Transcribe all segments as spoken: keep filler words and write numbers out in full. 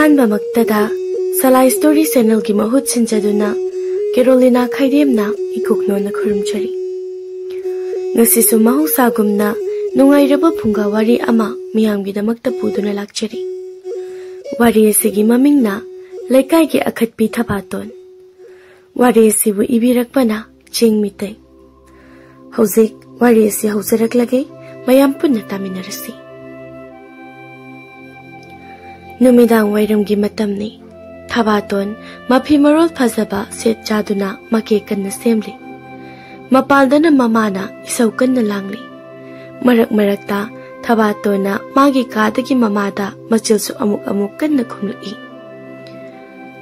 ꯑꯍꯥꯟꯕꯃꯛꯇꯗ ꯁꯂꯥꯏ story ꯆꯦꯅꯦꯜꯒꯤ ꯃꯍꯨꯠ ꯁꯤꯟꯖꯗꯨꯅ ꯀꯦꯔꯣꯂꯤꯅꯥ ꯈꯥꯏꯗꯦꯝꯅ ꯏꯀꯨꯛꯅꯣꯟꯅ ꯈꯨꯔꯨꯝꯖꯔꯤ꯫ ꯉꯁꯤꯁꯨ ꯃꯍꯧꯁꯥꯒꯨꯝꯅ ꯅꯨꯡꯉꯥꯏꯔꯕ ꯐꯨꯡꯒꯥ ꯋꯥꯔꯤ ꯑꯃ ꯃꯤꯌꯥꯝꯒꯤꯗꯃꯛꯇ ꯄꯨꯗꯨꯅ ꯂꯥꯛꯆꯔꯤ꯫ ꯋꯥꯔꯤ ꯑꯁꯤꯒꯤ ꯃꯃꯤꯡꯅ ꯂꯩꯀꯥꯏꯒꯤ ꯑꯈꯠꯄꯤ ꯊꯕꯥꯇꯣꯟ꯫ ꯋꯥꯔꯤ ꯑꯁꯤꯕꯨ ꯏꯕꯤꯔꯛꯄꯅ ꯆꯤꯡ ꯃꯤꯇꯩ꯫ ꯍꯧꯖꯤꯛ ꯋꯥꯔꯤ ꯑꯁꯤ ꯍꯧꯖꯔꯛꯂꯒꯦ, ꯃꯌꯥꯝ ꯄꯨꯟꯅ ꯇꯥꯃꯤꯟꯅꯔꯁꯤ꯫ ꯅꯨꯃꯤꯗꯥꯡ ꯋꯥꯏꯔꯝꯒꯤ ꯃꯇꯝꯅꯤ꯫ ꯊꯕꯥꯇꯣꯟ ꯃꯐꯤ ꯃꯔꯣꯜ ꯐꯖꯕ ꯁꯦꯠ ꯆꯥꯗꯨꯅ ꯃꯀꯦ ꯀꯟꯅ ꯁꯦꯝꯂꯤ꯫ ꯃꯄꯥꯜꯗꯅ ꯃꯃꯥꯅ ꯏꯁꯧ ꯀꯟꯅ ꯂꯥꯡꯂꯤ꯫ ꯃꯔꯛ ꯃꯔꯛꯇ ꯊꯕꯥꯇꯣꯟꯅ ꯃꯥꯒꯤ ꯀꯥꯗꯒꯤ ꯃꯃꯥꯗ ꯃꯆꯤꯜꯁꯨ ꯑꯃꯨꯛ ꯑꯃꯨꯛ ꯀꯟꯅ ꯈꯨꯝꯂꯛꯏ꯫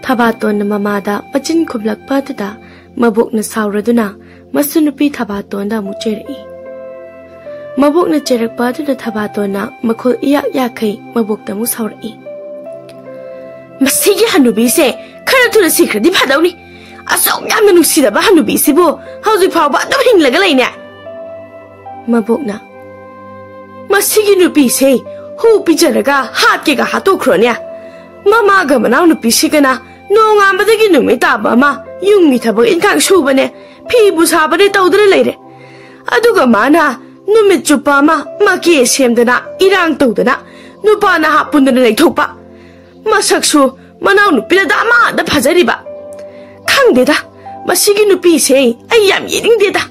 ꯊꯕꯥꯇꯣꯟꯅ ꯃꯃꯥꯗ ꯃꯆꯤꯟ ꯈꯨꯝꯂꯛꯄ ꯑꯗꯨꯗ ꯃꯕꯣꯛꯅ ꯁꯥꯎꯔꯗꯨꯅ ꯃꯁꯨ ꯅꯨꯄꯤ ꯊꯕꯥꯇꯣꯟꯗ ꯑꯃꯨꯛ ꯆꯩꯔꯛꯏ꯫ ꯃꯕꯣꯛꯅ ꯆꯩꯔꯛꯄ ꯑꯗꯨꯗ ꯊꯕꯥꯇꯣꯟꯅ ꯃꯈꯣꯜ ꯏꯌꯥꯛ ꯌꯥꯛꯈꯩ ꯃꯕꯣꯛꯇ ꯑꯃꯨꯛ ꯁꯥꯎꯔꯛꯏ꯫ "ꯃꯁꯤꯒꯤ ꯍꯅꯨꯕꯤꯁꯦ ꯈꯔ ꯊꯨꯅ ꯁꯤꯈ꯭ꯔꯗꯤ ꯐꯗꯧꯅꯤ꯫ ꯑꯁꯨꯛ ꯌꯥꯝꯅ ꯅꯨꯡꯁꯤꯔꯕ ꯍꯅꯨꯕꯤꯁꯤꯕꯨ ꯍꯧꯖꯤꯛ ꯐꯥꯎꯕ ꯑꯗꯨꯝ ꯍꯤꯡꯂꯒ ꯂꯩꯅꯦ꯫" ꯃꯕꯣꯛꯅ, "ꯃꯁꯤꯒꯤ ꯅꯨꯄꯤꯁꯦ ꯍꯨ ꯄꯤꯖꯔꯒ ꯍꯥꯠꯀꯦꯒ ꯍꯥꯠꯇꯣꯛꯈ꯭ꯔꯣꯅꯦ꯫ ꯃꯃꯥꯒ ꯃꯅꯥꯎꯅꯨꯄꯤꯁꯤꯒꯅ ꯅꯣꯡꯉꯥꯟꯕꯗꯒꯤ ꯅꯨꯃꯤꯠ ꯇꯥꯕ ꯑꯃ ꯌꯨꯝꯒꯤ ꯊꯕꯛ ꯏꯟꯈꯥꯡ ꯁꯨꯕꯅꯦ, ꯐꯤꯕꯨ ꯁꯥꯕꯅꯦ ꯇꯧꯗꯨꯅ ꯂꯩꯔꯦ꯫ ꯑꯗꯨꯒ ꯃꯥꯅ ꯅꯨꯃꯤꯠ ꯆꯨꯞꯄ ꯑꯃ ꯃꯀꯦ ꯁꯦꯝꯗꯅ ꯏꯔꯥꯡ ꯇꯧꯗꯅ ꯅꯨꯄꯥ ꯅꯍꯥ ꯄꯨꯟꯗꯨꯅ ꯂꯩꯊꯣꯛꯄ꯫ ꯃꯁꯛꯁꯨ ꯃꯅꯥꯎꯅꯨꯄꯤꯅ ꯗꯥꯃꯥꯗ ꯐꯖꯔꯤꯕ꯫ ꯈꯪꯗꯦꯗ, ꯃꯁꯤꯒꯤ ꯅꯨꯄꯤꯁꯦ ꯑꯩ ꯌꯥꯝ ꯌꯦꯡꯅꯤꯡꯗꯦꯗ꯫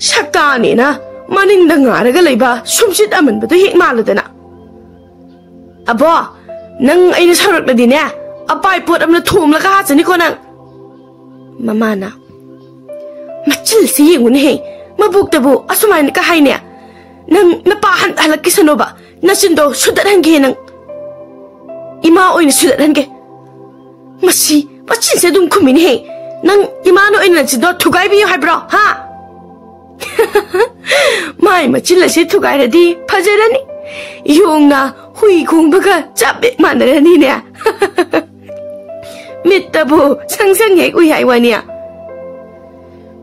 ꯁꯛꯇꯥꯅꯦꯅ ꯃꯅꯤꯡꯗ ꯉꯥꯔꯒ ꯂꯩꯕ ꯁꯨꯝꯁꯤꯠ ꯑꯃꯟꯕꯗꯣ ꯍꯦꯛ ꯃꯥꯜꯂꯗꯅ꯫ ꯑꯕꯣ, ꯅꯪ ꯑꯩꯅ ꯁꯧꯔꯛꯂꯗꯤꯅꯦ, ꯑꯄꯥꯏ ꯄꯣꯠ ꯑꯃꯅ ꯊꯣꯝꯂꯒ ꯍꯥꯠꯆꯅꯤꯀꯣ ꯅꯪ꯫" ꯃꯃꯥꯅ, "ꯃꯆꯤꯜꯁꯤ ꯌꯦꯡꯉꯨꯅꯦꯍꯦ, ꯃꯕꯨꯛꯇꯕꯨ ꯑꯁꯨꯃꯥꯏꯅ ꯀ ꯍꯥꯏꯅꯦ꯫ ꯅꯪ ꯅꯄꯥ ꯍꯟ-, ꯍꯜꯂꯛꯈꯤꯁꯅꯣꯕ, ꯅꯆꯤꯟꯗꯣ ꯁꯨꯗꯠꯍꯟꯒꯦ ꯅꯪ꯫" "ꯏꯃꯥ ꯑꯣꯏꯅ ꯁꯨꯗꯠꯍꯟꯒꯦ꯫" ꯃꯁꯤ ꯃꯆꯤꯟꯁꯦ ꯑꯗꯨꯝ ꯈꯨꯝꯃꯤꯅꯦꯍꯦ꯫ "ꯅꯪ ꯏꯃꯥꯅ ꯑꯣꯏꯅ ꯅꯆꯤꯟꯗꯣ ꯊꯨꯒꯥꯏꯕꯤꯌꯨ ꯍꯥꯏꯕ꯭ꯔꯣ, ꯍꯥ?" ꯃꯥꯏ ꯃꯆꯤꯜ ꯑꯁꯤ ꯊꯨꯒꯥꯏꯔꯗꯤ ꯐꯖꯔꯅꯤ꯫ ꯌꯣꯡꯅ ꯍꯨꯏ ꯈꯣꯡꯕꯒ ꯆꯞ ꯍꯦꯛ ꯃꯥꯟꯅꯔꯅꯤꯅꯦ꯫ ꯃꯤꯠꯇꯕꯨ ꯁꯪ ꯁꯪ ꯍꯦꯛ ꯎꯏ ꯍꯥꯏ ꯋꯥꯅꯤ꯫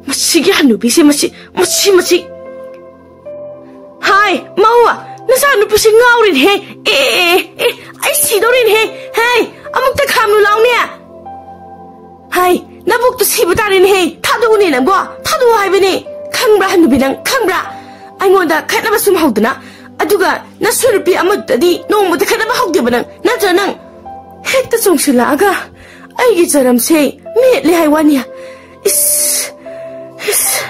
ꯃꯁꯤꯒꯤ ꯍꯅꯨꯕꯤꯁꯦ, ꯃꯁꯤ, ꯃꯁꯤ, ꯃꯁꯤ꯫ ꯍꯥꯏ, ꯃꯧ, ꯅꯆꯥ ꯅꯨꯄꯤꯁꯤ ꯉꯥꯎꯔꯤꯅꯦꯍꯦ꯫ ꯑꯦ, ꯑꯦ, ꯑꯦ, ꯑꯦ, ꯑꯩ ꯁꯤꯗꯧꯔꯤꯅꯦꯍꯦ꯫ ꯍꯦ, ꯅꯪꯕꯣ? ꯊꯥꯗꯣꯛꯑꯣ ꯍꯥꯏꯕꯅꯦ꯫ ꯈꯪꯕ꯭ꯔꯥ, ꯍꯅꯨꯕꯤ, ꯅꯪ ꯈꯪꯕ꯭ꯔꯥ? ꯑꯩꯉꯣꯟꯗ ꯈꯠꯅꯕ ꯁꯨꯝ ꯍꯧꯗꯅ, ꯑꯗꯨꯒ ꯅꯁꯨ ꯅꯨꯄꯤ ꯑꯃꯗꯨꯗꯗꯤ ꯅꯣꯡꯃꯗ ꯈꯠꯅꯕ ꯍꯧꯗꯦꯕ ꯅꯪ, ꯅꯠꯇ꯭ꯔ? ꯅꯪ ꯍꯦꯛꯇ ꯆꯣꯡꯁꯤꯜꯂꯛꯑꯒ ꯑꯩꯒꯤ ꯆꯔꯝꯁꯦ ꯃꯦꯠꯂꯦ ꯍꯥꯏ ꯋꯥꯅꯤ꯫ ꯏꯁ, ꯏꯁ,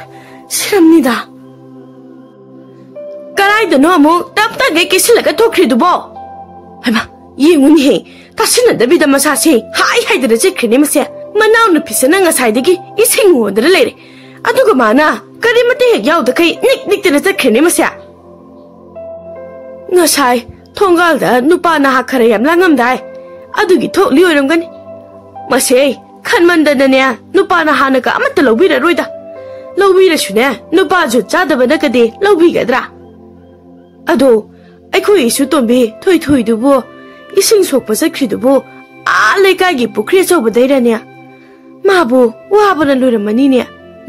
ꯁꯤꯔꯝꯅꯤꯗ꯫ ꯀꯗꯥꯏꯗꯅꯣ ꯑꯃꯨꯛ ꯇꯞ ꯇꯞꯒꯩ ꯀꯦꯁꯤꯜꯂꯒ ꯊꯣꯛꯈ꯭ꯔꯤꯗꯨꯕꯣ? ꯍꯩꯃꯥ, ꯌꯦꯡꯉꯨꯅꯦꯍꯦ, ꯇꯥꯁꯤꯟꯅꯗꯕꯤꯗ ꯃꯁꯥꯁꯦ ꯍꯥꯏ ꯍꯥꯏꯗꯅ ꯆꯠꯈ꯭ꯔꯤꯅꯦ ꯃꯁꯦ꯫ ꯃꯅꯥꯎꯅꯨꯄꯤꯁꯤꯅ ꯉꯁꯥꯏꯗꯒꯤ ꯏꯁꯤꯡ ꯍꯣꯟꯗꯅ ꯂꯩꯔꯦ꯫ ꯑꯗꯨꯒ ꯃꯥꯅ ꯀꯔꯤꯃꯠꯇ ꯍꯦꯛ ꯌꯥꯎꯗꯈꯩ ꯅꯤꯛ ꯅꯤꯛꯇꯅ ꯆꯠꯈ꯭ꯔꯤꯅꯦ ꯃꯁꯦ꯫ ꯉꯁꯥꯏ ꯊꯣꯡꯒꯥꯜꯗ ꯅꯨꯄꯥ ꯅꯍꯥ ꯈꯔ ꯌꯥꯝ ꯂꯥꯡꯉꯝꯗꯥꯏ, ꯑꯗꯨꯒꯤ ꯊꯣꯛꯂꯤ ꯑꯣꯏꯔꯝꯒꯅꯤ꯫ ꯃꯁꯦ ꯈꯟꯃꯟꯗꯅꯅꯦ, ꯅꯨꯄꯥ ꯅꯍꯥꯅꯒ ꯑꯃꯠꯇ ꯂꯧꯕꯤꯔꯔꯣꯏꯗ꯫ ꯂꯧꯕꯤꯔꯁꯨꯅꯦ, ꯅꯨꯄꯥ ꯖꯨꯠ ꯆꯥꯗꯕꯅꯒꯗꯤ ꯂꯧꯕꯤꯒꯗ꯭ꯔꯥ? ꯑꯗꯣ, ꯑꯩꯈꯣꯏ ꯏꯁꯨ ꯇꯣꯝꯕꯤ ꯊꯣꯏꯊꯣꯏꯗꯨꯕꯨ ꯏꯁꯤꯡ ꯁꯣꯛꯄ ꯆꯠꯈ꯭ꯔꯤꯗꯨꯕꯨ ꯑꯥ ꯂꯩꯀꯥꯏꯒꯤ ꯄꯨꯈ꯭ꯔꯤ ꯑꯆꯧꯕꯗꯩꯔꯅꯦ? ꯃꯥꯕꯨ ꯋꯥꯕꯅ ꯂꯣꯏꯔꯝꯃꯅꯤꯅꯦ꯫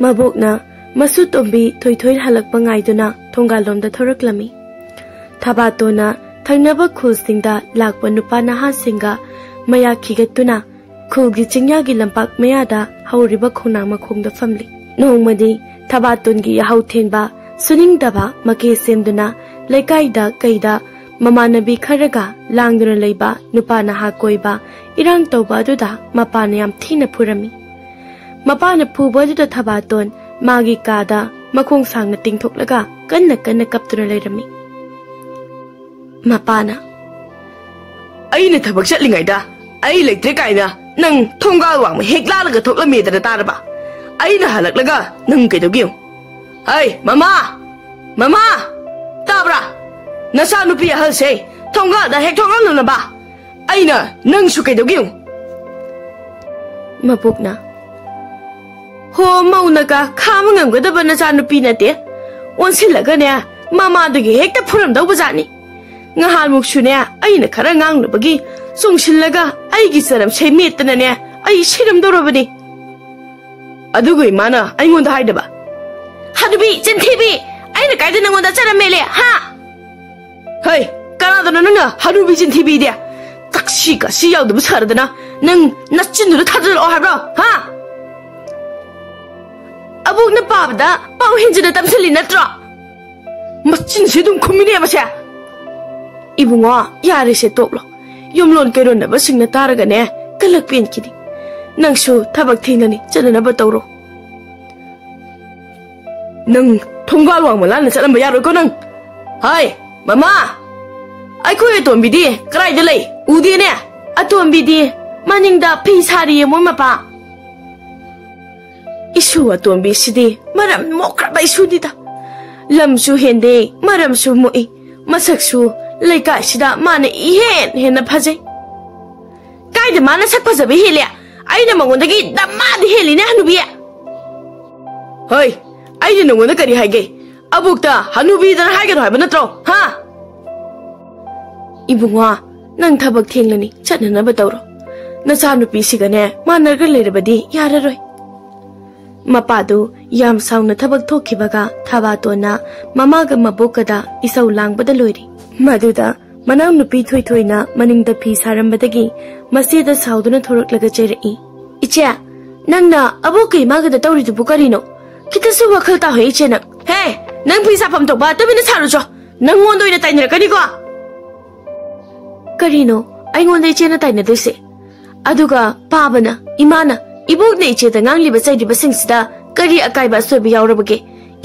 ꯃꯕꯣꯛꯅ ꯃꯁꯨ ꯇꯣꯝꯕꯤ ꯊꯣꯏꯊꯣꯏ ꯍꯜꯂꯛꯄ ꯉꯥꯏꯗꯨꯅ ꯊꯣꯡꯒꯥꯜꯂꯣꯝꯗ ꯊꯣꯔꯛꯂꯝꯃꯤ꯫ ꯊꯕꯥꯇꯣꯟꯅ ꯊꯪꯅꯕ ꯈꯨꯜꯁꯤꯡꯗ ꯂꯥꯛꯄ ꯅꯨꯄꯥ ꯅꯍꯥꯁꯤꯡꯒ ꯃꯌꯥ ꯈꯤꯒꯠꯇꯨꯅ ꯈꯨꯜꯒꯤ ꯆꯤꯡꯌꯥꯒꯤ ꯂꯝꯄꯥꯛ ꯃꯌꯥꯗ ꯍꯧꯔꯤꯕ ꯈꯣꯡꯅꯥꯡ ꯃꯈꯣꯡꯗ ꯐꯝꯂꯤ꯫ ꯅꯣꯡꯃꯗꯤ ꯊꯕꯥꯇꯣꯟꯒꯤ ꯌꯥꯍꯧ ꯊꯦꯡꯕ ꯁꯨꯅꯤꯡꯗꯕ ꯃꯀꯦ ꯁꯦꯝꯗꯨꯅ ꯂꯩꯀꯥꯏꯗ ꯀꯩꯗ ꯃꯃꯥꯟꯅꯕꯤ ꯈꯔꯒ ꯂꯥꯡꯗꯨꯅ ꯂꯩꯕ ꯅꯨꯄꯥ ꯅꯍꯥ ꯀꯣꯏꯕ ꯏꯔꯥꯡ ꯇꯧꯕ ꯑꯗꯨꯗ ꯃꯄꯥꯅ ꯌꯥꯝ ꯊꯤꯅ ꯐꯨꯔꯝꯃꯤ꯫ ꯃꯄꯥꯅ ꯐꯨꯕ ꯑꯗꯨꯗ ꯊꯕꯥꯇꯣꯟ ꯃꯥꯒꯤ ꯀꯥꯗ ꯃꯈꯣꯡ ꯁꯥꯡꯅ ꯇꯤꯡꯊꯣꯛꯂꯒ ꯀꯟꯅ ꯀꯟꯅ ꯀꯞꯇꯨꯅ ꯂꯩꯔꯝꯃꯤ꯫ ꯃꯄꯥꯅ, "ꯑꯩꯅ ꯊꯕꯛ ꯆꯠꯂꯤꯉꯩꯗ ꯑꯩ ꯂꯩꯇ꯭ꯔꯦ ꯀꯥꯏꯅ ꯅꯪ ꯊꯣꯡꯒꯥꯜ ꯋꯥꯡꯃ ꯍꯦꯛ ꯂꯥꯜꯂꯒ ꯊꯣꯛꯂꯝꯃꯦꯗꯅ ꯇꯥꯔꯕ? ꯑꯩꯅ ꯍꯜꯂꯛꯂꯒ ꯅꯪ ꯀꯩꯗꯧꯒꯦ ꯌꯦꯡꯉꯨ꯫ ꯍꯩ, ꯃꯃꯥ! ꯃꯃꯥ! ꯇꯥꯕ꯭ꯔꯥ? ꯅꯆꯥꯅꯨꯄꯤ ꯑꯍꯜꯁꯦ ꯊꯣꯡꯒꯥꯜꯗ ꯍꯦꯛ ꯊꯣꯛꯂꯛꯅꯅꯕ ꯑꯩꯅ ꯅꯪꯁꯨ ꯀꯩꯗꯧꯒꯦ ꯌꯦꯡꯉꯨ꯫" ꯃꯕꯣꯛꯅ, "ꯍꯣ, ꯃꯧꯅꯒ ꯈꯥꯝꯕ ꯉꯝꯒꯗꯕ ꯅꯆꯥꯅꯨꯄꯤ ꯅꯠꯇꯦ꯫ ꯑꯣꯟꯁꯤꯜꯂꯒꯅꯦ, ꯃꯃꯥꯗꯨꯒꯤ ꯍꯦꯛꯇ ꯐꯨꯔꯝꯗꯧꯕ ꯖꯥꯠꯅꯤ꯫ ꯉꯍꯥꯟꯃꯨꯛꯁꯨꯅꯦ, ꯑꯩꯅ ꯈꯔ ꯉꯥꯡꯂꯨꯕꯒꯤ ꯆꯣꯡꯁꯤꯜꯂꯒ ꯑꯩꯒꯤ ꯆꯔꯝ ꯁꯦꯝꯃꯦꯠꯇꯅꯅꯦ, ꯑꯩ ꯁꯤꯔꯝꯗꯧꯔꯕꯅꯤ꯫" ꯑꯗꯨꯒ ꯏꯃꯥꯅ ꯑꯩꯉꯣꯟꯗ ꯍꯥꯏꯗꯕ? ꯍꯅꯨꯕꯤ, ꯆꯤꯟꯊꯤꯕꯤ! ꯑꯩꯅ ꯀꯥꯏꯗ ꯅꯪꯉꯣꯟꯗ ꯆꯔꯝ ꯃꯦꯠꯂꯦ, ꯍꯥ? ꯍꯩ, ꯀꯅꯥꯗꯅꯣ ꯅꯪꯅ ꯍꯅꯨꯕꯤ ꯆꯤꯟꯊꯤꯕꯤꯗꯤ? ꯇꯛꯁꯤ ꯀꯥꯁꯤ ꯌꯥꯎꯗꯕ ꯁꯥꯔꯗꯅ ꯅꯪ ꯅꯆꯤꯟꯗꯨꯗ ꯊꯥꯖꯤꯜꯂꯛꯑꯣ ꯍꯥꯏꯕ꯭ꯔꯣ, ꯍꯥ? ꯑꯕꯣꯛꯅ ꯄꯥꯕꯗ ꯄꯥꯎ ꯍꯦꯟꯖꯤꯟꯅ ꯇꯝꯁꯤꯜꯂꯤ ꯅꯠꯇ꯭ꯔꯣ? ꯃꯆꯤꯟꯁꯦ ꯑꯗꯨꯝ ꯈꯨꯝꯃꯤꯅꯦ ꯃꯁꯦ꯫ ꯏꯕꯨꯡꯉꯣ, ꯌꯥꯔꯦꯁꯦ, ꯇꯣꯛꯂꯣ꯫ ꯌꯨꯝꯂꯣꯟ ꯀꯩꯔꯣꯟꯅꯕꯁꯤꯡꯅ ꯇꯥꯔꯒꯅꯦ, ꯀꯂꯛ ꯄꯦꯟꯈꯤꯅꯤ꯫ ꯅꯪꯁꯨ ꯊꯕꯛ ꯊꯦꯡꯅꯅꯤ, ꯆꯠꯅꯅꯕ ꯇꯧꯔꯣ꯫ ꯅꯪ ꯊꯣꯡꯒꯥꯜ ꯋꯥꯡꯃ ꯂꯥꯟꯅ ꯆꯠꯂꯝꯕ ꯌꯥꯔꯣꯏꯀꯣ ꯅꯪ꯫ ꯍꯥꯏ, ꯃꯃꯥ! ꯑꯩꯈꯣꯏ ꯑꯇꯣꯝꯕꯤꯗꯤ ꯀꯗꯥꯏꯗ ꯂꯩ? ꯎꯗꯦꯅꯦ꯫ ꯑꯇꯣꯝꯕꯤꯗꯤ ꯃꯅꯤꯡꯗ ꯐꯤ ꯁꯥꯔꯤꯌꯦ ꯃꯣꯏ ꯃꯄꯥ꯫ ꯏꯁꯨ ꯑꯇꯣꯝꯕꯤꯁꯤꯗꯤ ꯃꯔꯝ ꯃꯣꯛꯈ꯭ꯔꯕ ꯏꯁꯨꯅꯤꯗ꯫ ꯂꯝꯁꯨ ꯍꯦꯟꯗꯦ, ꯃꯔꯝꯁꯨ ꯃꯣꯛꯏ꯫ ꯃꯁꯛꯁꯨ ꯂꯩꯀꯥꯏꯁꯤꯗ ꯃꯥꯅ ꯏꯍꯦꯟ ꯍꯦꯟꯅ ꯐꯖꯩ꯫ ꯀꯥꯏꯗ ꯃꯥꯅ ꯁꯛ ꯐꯖꯕ ꯍꯦꯜꯂꯦ? ꯑꯩꯅ ꯃꯉꯣꯟꯗꯒꯤ ꯗꯃꯥꯗ ꯍꯦꯜꯂꯤꯅꯦ, ꯍꯅꯨꯕꯤ꯫ ꯍꯣꯏ, ꯑꯩꯅ ꯅꯉꯣꯟꯗ ꯀꯔꯤ ꯍꯥꯏꯒꯦ? ꯑꯕꯣꯛꯇ ꯍꯅꯨꯕꯤꯗꯅ ꯍꯥꯏꯒꯅꯨ ꯍꯥꯏꯕ ꯅꯠꯇ꯭ꯔꯣ? ꯍꯥ? ꯏꯕꯨꯡꯉꯣ, ꯅꯪ ꯊꯕꯛ ꯊꯦꯡꯂꯅꯤ, ꯆꯠꯅꯅꯕ ꯇꯧꯔꯣ꯫ ꯅꯆꯥꯅꯨꯄꯤꯁꯤꯒꯅꯦ ꯃꯥꯟꯅꯔꯒ ꯂꯩꯔꯕꯗꯤ ꯌꯥꯔꯔꯣꯏ꯫ ꯃꯄꯥꯗꯨ ꯌꯥꯝ ꯁꯥꯎꯅ ꯊꯕꯛ ꯊꯣꯛꯈꯤꯕꯒ ꯊꯕꯥꯇꯣꯟꯅ ꯃꯃꯥꯒ ꯃꯕꯣꯛꯀꯗ ꯏꯁꯧ ꯂꯥꯡꯕꯗ ꯂꯣꯏꯔꯦ꯫ ꯃꯗꯨꯗ ꯃꯅꯥꯎꯅꯨꯄꯤ ꯊꯣꯏꯊꯣꯏꯅ ꯃꯅꯤꯡꯗ ꯐꯤ ꯁꯥꯔꯝꯕꯗꯒꯤ ꯃꯆꯦꯗ ꯁꯥꯎꯗꯨꯅ ꯊꯣꯔꯛꯂꯒ ꯆꯩꯔꯛꯏ꯫ "ꯏꯆꯦ, ꯅꯪꯅ ꯑꯕꯣꯛꯀ ꯏꯃꯥꯒꯗ ꯇꯧꯔꯤꯗꯨꯕꯨ ꯀꯔꯤꯅꯣ? ꯈꯤꯇꯁꯨ ꯋꯥꯈꯜ ꯇꯥꯎꯍꯦ ꯏꯆꯦ ꯅꯪ꯫ ꯍꯦ, ꯅꯪ ꯐꯤ ꯁꯥꯐꯝ ꯊꯣꯛꯄ ꯇꯨꯃꯤꯟꯅ ꯁꯥꯔꯨꯆꯣ꯫ ꯅꯪꯉꯣꯟꯗ ꯑꯣꯏꯅ ꯇꯥꯏꯅꯔꯛꯀꯅꯤꯀꯣ꯫" "ꯀꯔꯤꯅꯣ ꯑꯩꯉꯣꯟꯗ ꯏꯆꯦꯅ ꯇꯥꯏꯅꯗꯣꯏꯁꯦ? ꯑꯗꯨꯒ ꯄꯥꯕꯅ, ꯏꯃꯥꯅ, ꯏꯕꯣꯛꯅ ꯏꯆꯦꯗ ꯉꯥꯡꯂꯤꯕ ꯆꯩꯔꯤꯕꯁꯤꯡꯁꯤꯗ ꯀꯔꯤ ꯑꯀꯥꯏꯕ ꯑꯁꯣꯏꯕ ꯌꯥꯎꯔꯕꯒꯦ?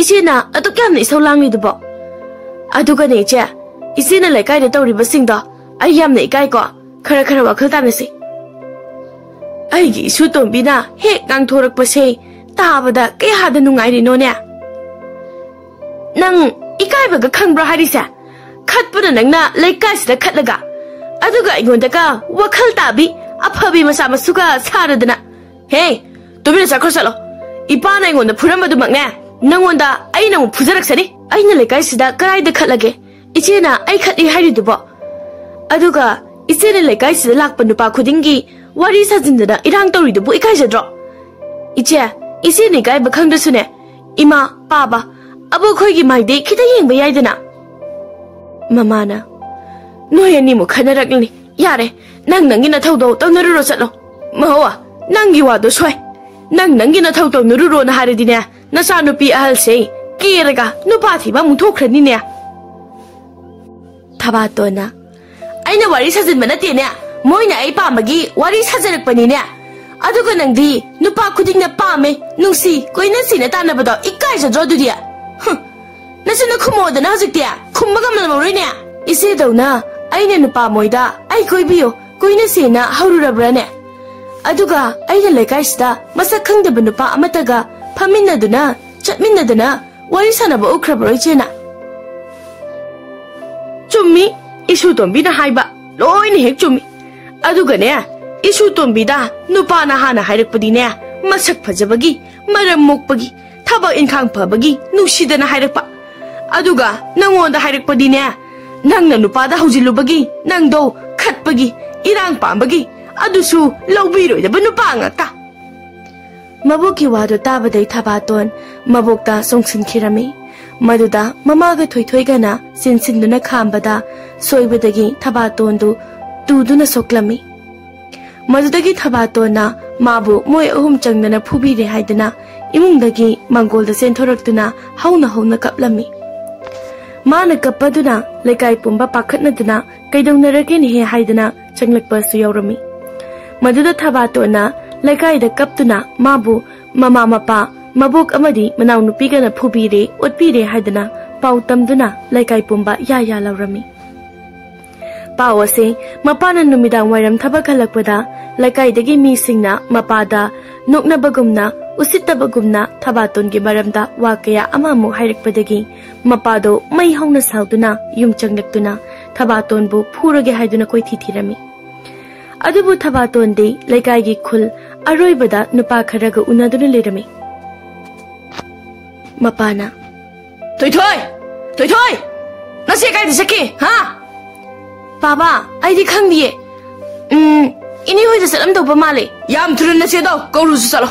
ꯏꯆꯦꯅ ꯑꯗꯨꯛ ꯌꯥꯝꯅ ꯏꯁꯧ ꯂꯥꯡꯂꯤꯗꯨꯕꯣ? ꯑꯗꯨꯒꯅꯦ ꯏꯆꯦ, ꯏꯆꯦꯅ ꯂꯩꯀꯥꯏꯗ ꯇꯧꯔꯤꯕꯁꯤꯡꯗꯣ ꯑꯩ ꯌꯥꯝꯅ ꯏꯀꯥꯏꯀꯣ꯫ ꯈꯔ ꯈꯔ ꯋꯥꯈꯜ ꯇꯥꯅꯁꯤ꯫ ꯑꯩꯒꯤ ꯏꯁꯨ ꯇꯣꯝꯕꯤꯅ ꯍꯦꯛ ꯉꯥꯡꯊꯣꯔꯛꯄꯁꯦ ꯇꯥꯕꯗ ꯀꯌꯥꯗ ꯅꯨꯡꯉꯥꯏꯔꯤꯅꯣꯅꯦ꯫ ꯅꯪ ꯏꯀꯥꯏꯕꯒ ꯈꯪꯕ꯭ꯔꯣ ꯍꯥꯏꯔꯤꯁꯦ? ꯈꯠꯄꯅ ꯅꯪꯅ ꯂꯩꯀꯥꯏꯁꯤꯗ ꯈꯠꯂꯒ, ꯑꯗꯨꯒ ꯑꯩꯉꯣꯟꯗꯒ ꯋꯥꯈꯜ ꯇꯥꯕꯤ ꯑꯐꯕꯤ ꯃꯆꯥ ꯃꯁꯨꯒ ꯁꯥꯔꯗꯅ꯫ ꯍꯦ, ꯇꯨꯃꯤꯟꯅ ꯆꯠꯈ꯭ꯔꯣ ꯆꯠꯂꯣ꯫ ꯏꯄꯥꯅ ꯑꯩꯉꯣꯟꯗ ꯐꯨꯔꯝꯕꯗꯨꯃꯛꯅꯦ, ꯅꯪꯉꯣꯟꯗ ꯑꯩꯅ ꯑꯃꯨꯛ ꯐꯨꯖꯔꯛꯁꯅꯤ꯫ ꯑꯩꯅ ꯂꯩꯀꯥꯏꯁꯤꯗ ꯀꯗꯥꯏꯗ ꯈꯠꯂꯒꯦ? ꯏꯆꯦꯅ ꯑꯩ ꯈꯠꯂꯤ ꯍꯥꯏꯔꯤꯗꯨꯕꯣ? ꯑꯗꯨꯒ ꯏꯆꯦꯅ ꯂꯩꯀꯥꯏꯁꯤꯗ ꯂꯥꯛꯄ ꯅꯨꯄꯥ ꯈꯨꯗꯤꯡꯒꯤ ꯋꯥꯔꯤ ꯁꯥꯖꯤꯟꯗꯅ ꯏꯔꯥꯡ ꯇꯧꯔꯤꯗꯨꯕꯨ ꯏꯀꯥꯏꯖꯗ꯭ꯔꯣ? ꯏꯆꯦ, ꯏꯆꯦꯅ ꯏꯀꯥꯏꯕ ꯈꯪꯗ꯭ꯔꯁꯨꯅꯦ, ꯏꯃꯥ, ꯄꯥꯕ, ꯑꯕꯣꯛꯈꯣꯏꯒꯤ ꯃꯥꯏꯗꯤ ꯈꯤꯇ ꯌꯦꯡꯕ ꯌꯥꯏꯗꯅ꯫ ꯃꯃꯥꯅ, "ꯅꯣꯏ ꯑꯅꯤꯃꯨꯛ ꯈꯠꯅꯔꯛꯂꯅꯤ꯫ ꯌꯥꯔꯦ, ꯅꯪ ꯅꯪꯒꯤ ꯅꯊꯧꯗꯣ ꯇꯧꯅꯔꯨꯔꯣ ꯆꯠꯂꯣ꯫ ꯃꯍꯧ, ꯅꯪꯒꯤ ꯋꯥꯗꯣ ꯁꯣꯏ꯫ ꯅꯪ ꯅꯪꯒꯤ ꯅꯊꯧ ꯇꯧꯅꯔꯨꯔꯣꯅ ꯍꯥꯏꯔꯗꯤꯅꯦ, ꯅꯆꯥꯅꯨꯄꯤ ꯑꯍꯜꯁꯦ ꯀꯦꯔꯒ ꯅꯨꯄꯥ ꯊꯤꯕ ꯑꯃꯨꯛ ꯊꯣꯛꯈ꯭ꯔꯅꯤꯅꯦ꯫ ꯊꯕꯥꯇꯣꯟꯅ, "ꯑꯩꯅ ꯋꯥꯔꯤ ꯁꯥꯖꯤꯟꯕ ꯅꯠꯇꯦꯅꯦ, ꯃꯣꯏꯅ ꯑꯩ ꯄꯥꯝꯕꯒꯤ ꯋꯥꯔꯤ ꯁꯥꯖꯔꯛꯄꯅꯤꯅꯦ꯫ ꯑꯗꯨꯒ ꯅꯪꯗꯤ ꯅꯨꯄꯥ ꯈꯨꯗꯤꯡꯅ ꯄꯥꯝꯃꯦ, ꯅꯨꯡꯁꯤ, ꯀꯣꯏꯅꯁꯤꯅ ꯇꯥꯟꯅꯕꯗꯣ ꯏꯀꯥꯏꯖꯗ꯭ꯔꯣ ꯑꯗꯨꯗꯤ? ꯍꯨꯝ, ꯅꯆꯤꯟꯗ ꯈꯨꯝꯃꯣꯗꯅ ꯍꯧꯖꯤꯛꯇꯤ, ꯈꯨꯝꯕ ꯉꯝꯂꯝꯃꯔꯣꯏꯅꯦ꯫ ꯏꯆꯦꯗꯧꯅ ꯑꯩꯅ ꯅꯨꯄꯥ ꯃꯣꯏꯗ ꯑꯩ ꯀꯣꯏꯕꯤꯌꯨ, ꯀꯣꯏꯅꯁꯦꯅ ꯍꯧꯔꯨꯔꯕ꯭ꯔꯥꯅꯦ? ꯑꯗꯨꯒ ꯑꯩꯅ ꯂꯩꯀꯥꯏꯁꯤꯗ ꯃꯁꯛ ꯈꯪꯗꯕ ꯅꯨꯄꯥ ꯑꯃꯠꯇꯒ ꯐꯝꯃꯤꯟꯅꯗꯨꯅ, ꯆꯠꯃꯤꯟꯅꯗꯅ ꯋꯥꯔꯤ ꯁꯥꯟꯅꯕ ꯎꯈ꯭ꯔꯕ꯭ꯔꯣ ꯏꯆꯦꯅ?" "ꯆꯨꯝꯃꯤ, ꯏꯁꯨ ꯇꯣꯝꯕꯤꯅ ꯍꯥꯏꯕ ꯂꯣꯏꯅ ꯍꯦꯛ ꯆꯨꯝꯃꯤ꯫ ꯑꯗꯨꯒꯅꯦ, ꯏꯁꯨ ꯇꯣꯝꯕꯤꯗ ꯅꯨꯄꯥꯅ ꯍꯥꯟꯅ ꯍꯥꯏꯔꯛꯄꯗꯤꯅꯦ, ꯃꯁꯛ ꯐꯖꯕꯒꯤ, ꯃꯔꯝ ꯃꯣꯛꯄꯒꯤ, ꯊꯕꯛ ꯏꯟꯈꯥꯡ ꯐꯕꯒꯤ ꯅꯨꯡꯁꯤꯗꯅ ꯍꯥꯏꯔꯛꯄ꯫ ꯑꯗꯨꯒ ꯅꯪꯉꯣꯟꯗ ꯍꯥꯏꯔꯛꯄꯗꯤꯅꯦ, ꯅꯪꯅ ꯅꯨꯄꯥꯗ ꯍꯧꯖꯤꯜꯂꯨꯕꯒꯤ, ꯅꯪꯗꯣ ꯈꯠꯄꯒꯤ, ꯏꯔꯥꯡ ꯄꯥꯝꯕꯒꯤ, ꯑꯗꯨꯁꯨ ꯂꯧꯕꯤꯔꯣꯏꯗꯕ ꯅꯨꯄꯥ ꯉꯥꯛꯇ꯫" ꯃꯕꯣꯛꯀꯤ ꯋꯥꯗꯨ ꯇꯥꯕꯗꯩ ꯊꯕꯥꯇꯣꯟ ꯃꯕꯣꯛꯇ ꯆꯣꯡꯁꯤꯟꯈꯤꯔꯝꯃꯤ꯫ ꯃꯗꯨꯗ ꯃꯃꯥꯒ ꯊꯣꯏꯊꯣꯏꯒꯅ ꯆꯦꯟꯁꯤꯟꯗꯨꯅ ꯈꯥꯝꯕꯗ ꯁꯣꯏꯕꯗꯒꯤ ꯊꯕꯥꯇꯣꯟꯗꯨ ꯇꯨꯗꯨꯅ ꯁꯣꯛꯂꯝꯃꯤ꯫ ꯃꯗꯨꯗꯒꯤ ꯊꯕꯥꯇꯣꯟꯅ ꯃꯥꯕꯨ ꯃꯣꯏ ꯑꯍꯨꯝ ꯆꯪꯗꯅ ꯐꯨꯕꯤꯔꯦ ꯍꯥꯏꯗꯨꯅ ꯏꯃꯨꯡꯗꯒꯤ ꯃꯪꯒꯣꯜꯗ ꯆꯦꯟꯊꯣꯔꯛꯇꯨꯅ ꯍꯧꯅ ꯍꯧꯅ ꯀꯞꯂꯝꯃꯤ꯫ ꯃꯥꯅ ꯀꯞꯄꯗꯨꯅ ꯂꯩꯀꯥꯏ ꯄꯨꯝꯕ ꯄꯥꯈꯠꯅꯗꯨꯅ "ꯀꯩꯗꯧꯅꯔꯒꯦꯅꯦꯍꯦ?" ꯍꯥꯏꯗꯨꯅ ꯆꯪꯂꯛꯄꯁꯨ ꯌꯥꯎꯔꯝꯃꯤ꯫ ꯃꯗꯨꯗ ꯊꯕꯥꯇꯣꯟꯅ ꯂꯩꯀꯥꯏꯗ ꯀꯞꯇꯨꯅ ꯃꯥꯕꯨ ꯃꯃꯥ ꯃꯄꯥ, ꯃꯕꯣꯛ ꯑꯃꯗꯤ ꯃꯅꯥꯎꯅꯨꯄꯤꯒꯅ ꯐꯨꯕꯤꯔꯦ, ꯑꯣꯠꯄꯤꯔꯦ ꯍꯥꯏꯗꯨꯅ ꯄꯥꯎ ꯇꯝꯗꯨꯅ ꯂꯩꯀꯥꯏ ꯄꯨꯝꯕ ꯌꯥ ꯌꯥ ꯂꯥꯎꯔꯝꯃꯤ꯫ ꯄꯥꯎ ꯑꯁꯤ ꯃꯄꯥꯅ ꯅꯨꯃꯤꯗꯥꯡ ꯋꯥꯏꯔꯝ ꯊꯕꯛ ꯍꯜꯂꯛꯄꯗ ꯂꯩꯀꯥꯏꯗꯒꯤ ꯃꯤꯁꯤꯡꯅ ꯃꯄꯥꯗ ꯅꯣꯛꯅꯕꯒꯨꯝꯅ, ꯎꯁꯤꯠꯇꯕꯒꯨꯝꯅ ꯊꯕꯥꯇꯣꯟꯒꯤ ꯃꯔꯝꯗ ꯋꯥ ꯀꯌꯥ ꯑꯃ ꯑꯃꯨꯛ ꯍꯥꯏꯔꯛꯄꯗꯒꯤ ꯃꯄꯥꯗꯣ ꯃꯩ ꯍꯧꯅ ꯁꯥꯎꯗꯨꯅ ꯌꯨꯝ ꯆꯪꯂꯛꯇꯨꯅ ꯊꯕꯥꯇꯣꯟꯕꯨ ꯐꯨꯔꯒꯦ ꯍꯥꯏꯗꯨꯅ ꯀꯣꯏꯊꯤ ꯊꯤꯔꯝꯃꯤ꯫ ꯑꯗꯨꯕꯨ ꯊꯕꯥꯇꯣꯟꯗꯤ ꯂꯩꯀꯥꯏꯒꯤ ꯈꯨꯜ ꯑꯔꯣꯏꯕꯗ ꯅꯨꯄꯥ ꯈꯔꯒ ꯎꯅꯗꯨꯅ ꯂꯩꯔꯝꯃꯤ꯫ ꯃꯄꯥꯅ, "ꯊꯣꯏꯊꯣꯏ! ꯊꯣꯏꯊꯣꯏ! ꯅꯆꯦ ꯀꯥꯏꯗ ꯆꯠꯈꯤ, ꯍꯥ?" "ꯄꯥꯕꯥ, ꯑꯩꯗꯤ ꯈꯪꯗꯤꯌꯦ꯫ ꯎꯝ, ꯏꯅꯦ ꯍꯣꯏꯗ ꯆꯠꯂꯝꯗꯧꯕ ꯃꯥꯜꯂꯦ꯫" "ꯌꯥꯝ ꯊꯨꯅ ꯅꯆꯦꯗꯣ ꯀꯧꯔꯨꯁꯨ ꯆꯠꯂꯣ꯫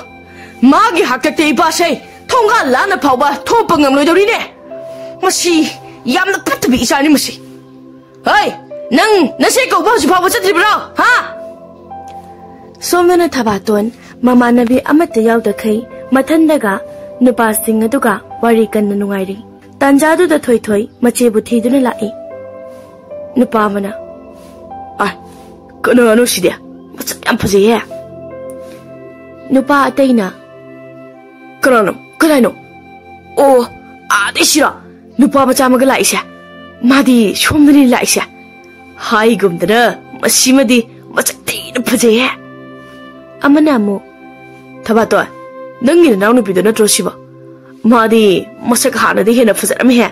ꯃꯥꯒꯤ ꯍꯥꯛꯇꯛꯇ ꯏꯄꯥꯁꯦ ꯊꯣꯡꯒꯥꯜ ꯂꯥꯟꯅ ꯐꯥꯎꯕ ꯊꯣꯛꯄ ꯉꯝꯂꯣꯏꯗꯧꯔꯤꯅꯦ꯫ ꯃꯁꯤ ꯌꯥꯝꯅ ꯐꯠꯇꯕ ꯏꯆꯥꯅꯤ ꯃꯁꯤ꯫ ꯍꯣꯏ, ꯅꯪ ꯅꯆꯦ ꯀꯧꯕ ꯍꯧꯖꯤꯛ ꯐꯥꯎꯕ ꯆꯠꯇ꯭ꯔꯤꯕ꯭ꯔꯣ, ꯍꯥ?" ꯁꯣꯝꯗꯅ ꯊꯕꯥꯇꯣꯟ ꯃꯃꯥꯟꯅꯕꯤ ꯑꯃꯠꯇ ꯌꯥꯎꯗꯈꯩ ꯃꯊꯟꯗꯒ ꯅꯨꯄꯥꯁꯤꯡ ꯑꯗꯨꯒ ꯋꯥꯔꯤ ꯀꯟꯅ ꯅꯨꯡꯉꯥꯏꯔꯤ꯫ ꯇꯥꯟꯖꯥꯗꯨꯗ ꯊꯣꯏꯊꯣꯏ ꯃꯆꯦꯕꯨ ꯊꯤꯗꯨꯅ ꯂꯥꯛꯏ꯫ ꯅꯨꯄꯥ ꯑꯃꯅ, "ꯑꯥꯏ, ꯀꯅꯥꯅꯣ ꯁꯤꯗꯤ? ꯃꯁꯛ ꯌꯥꯝ ꯐꯖꯩꯍꯦ!" ꯅꯨꯄꯥ ꯑꯇꯩꯅ, "ꯀꯅꯥꯅꯣ? ꯀꯗꯥꯏꯅꯣ? ꯑꯣ, ꯑꯥꯗꯩ ꯁꯤꯔꯣ? ꯅꯨꯄꯥ ꯃꯆꯥ ꯑꯃꯒ ꯂꯥꯛꯏꯁꯦ? ꯃꯥꯗꯤ ꯁꯣꯝꯗꯅꯤ ꯂꯥꯛꯏꯁꯦ꯫ ꯍꯥꯏꯒꯨꯝꯗꯅ ꯃꯁꯤꯃꯗꯤ ꯃꯁꯛ ꯊꯤꯅ ꯐꯖꯩꯍꯦ!" ꯑꯃꯅ ꯑꯃꯨꯛ, "ꯊꯕꯥꯇꯣꯟ, ꯅꯪꯒꯤ ꯅꯅꯥꯎꯅꯨꯄꯤꯗꯣ ꯅꯠꯇ꯭ꯔꯣ ꯁꯤꯕꯣ? ꯃꯥꯗꯤ ꯃꯁꯛ ꯍꯥꯟꯅꯗꯤ ꯍꯦꯟꯅ ꯐꯖꯔꯝꯃꯦꯍꯦ꯫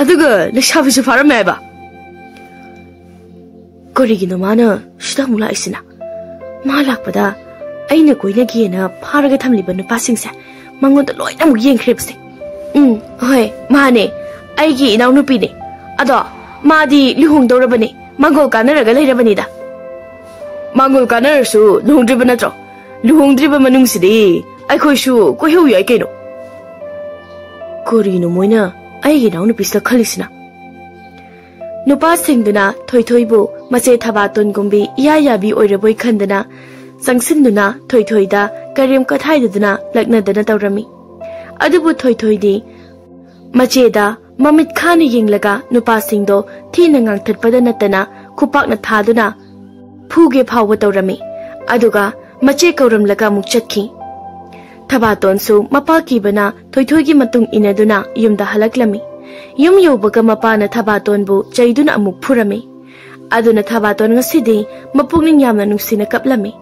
ꯑꯗꯨꯒ ꯂꯩꯁꯥꯕꯤꯁꯨ ꯐꯥꯔꯝꯃꯦ ꯍꯥꯏꯕ?" ꯀꯔꯤꯒꯤꯅꯣ ꯃꯥꯅ ꯁꯤꯗ ꯑꯃꯨꯛ ꯂꯥꯛꯏꯁꯤꯅ? ꯃꯥ ꯂꯥꯛꯄꯗ ꯑꯩꯅ ꯀꯣꯏꯅꯒꯦꯅ ꯐꯥꯔꯒ ꯊꯝꯂꯤꯕ ꯅꯨꯄꯥꯁꯤꯡꯁꯦ ꯃꯉꯣꯟꯗ ꯂꯣꯏꯅ ꯑꯃꯨꯛ ꯌꯦꯡꯈ꯭ꯔꯦꯕꯁꯦ꯫ ꯎꯝ, ꯍꯣꯏ, ꯃꯥꯅꯦ, ꯑꯩꯒꯤ ꯏꯅꯥꯎꯅꯨꯄꯤꯅꯦ꯫ ꯑꯗꯣ ꯃꯥꯗꯤ ꯂꯨꯍꯣꯡꯗꯧꯔꯕꯅꯦ, ꯃꯥꯡꯒꯣꯜ ꯀꯥꯟꯅꯔꯒ ꯂꯩꯔꯕꯅꯤꯗ꯫ ꯃꯥꯡꯒꯣꯜ ꯀꯥꯟꯅꯔꯁꯨ ꯂꯨꯍꯣꯡꯗ꯭ꯔꯤꯕ ꯅꯠꯇ꯭ꯔꯣ? ꯂꯨꯍꯣꯡꯗ꯭ꯔꯤꯕ ꯃꯅꯨꯡꯁꯤꯗꯤ ꯑꯩꯈꯣꯏꯁꯨ ꯀꯣꯏꯍꯧ ꯌꯥꯏ ꯀꯩꯅꯣ꯫ ꯀꯔꯤꯅꯣ ꯃꯣꯏꯅ ꯑꯩꯒꯤ ꯏꯅꯥꯎꯅꯨꯄꯤꯁꯤꯗ ꯈꯜꯂꯤꯁꯤꯅ? ꯅꯨꯄꯥꯁꯤꯡꯗꯨꯅ ꯊꯣꯏꯊꯣꯏꯕꯨ ꯃꯆꯦ ꯊꯕꯥꯇꯣꯟꯒꯨꯝꯕꯤ ꯏꯌꯥ ꯌꯥꯕꯤ ꯑꯣꯏꯔꯕꯣꯏ ꯈꯟꯗꯅ ꯆꯪꯁꯤꯟꯗꯨꯅ ꯊꯣꯏꯊꯣꯏꯗ ꯀꯔꯦꯝ ꯀꯊꯥꯏꯗꯗꯨꯅ ꯂꯛꯅꯗꯅ ꯇꯧꯔꯝꯃꯤ꯫ ꯑꯗꯨꯕꯨ ꯊꯣꯏꯊꯣꯏꯗꯤ ꯃꯆꯦꯗ ꯃꯃꯤꯠ ꯈꯥꯅ ꯌꯦꯡꯂꯒ ꯅꯨꯄꯥꯁꯤꯡꯗꯣ ꯊꯤꯅ ꯉꯥꯡꯊꯠꯄꯗ ꯅꯠꯇꯅ ꯈꯨꯄꯥꯛꯅ ꯊꯥꯗꯨꯅ ꯐꯨꯒꯦ ꯐꯥꯎꯕ ꯇꯧꯔꯝꯃꯤ꯫ ꯑꯗꯨꯒ ꯃꯆꯦ ꯀꯧꯔꯝꯂꯒ ꯑꯃꯨꯛ ꯆꯠꯈꯤ꯫ ꯊꯕꯥꯇꯣꯟꯁꯨ ꯃꯄꯥ ꯀꯤꯕꯅ ꯊꯣꯏꯊꯣꯏꯒꯤ ꯃꯇꯨꯡ ꯏꯟꯅꯗꯨꯅ ꯌꯨꯝꯗ ꯍꯜꯂꯛꯂꯝꯃꯤ꯫ ꯌꯨꯝ ꯌꯧꯕꯒ ꯃꯄꯥꯅ ꯊꯕꯥꯇꯣꯟꯕꯨ ꯆꯩꯗꯨꯅ ꯑꯃꯨꯛ ꯐꯨꯔꯝꯃꯤ꯫ ꯑꯗꯨꯅ ꯊꯕꯥꯇꯣꯟ ꯉꯁꯤꯗꯤ ꯃꯄꯨꯛꯅꯤꯡ ꯌꯥꯝꯅ ꯅꯨꯡꯁꯤꯅ ꯀꯞꯂꯝꯃꯤ꯫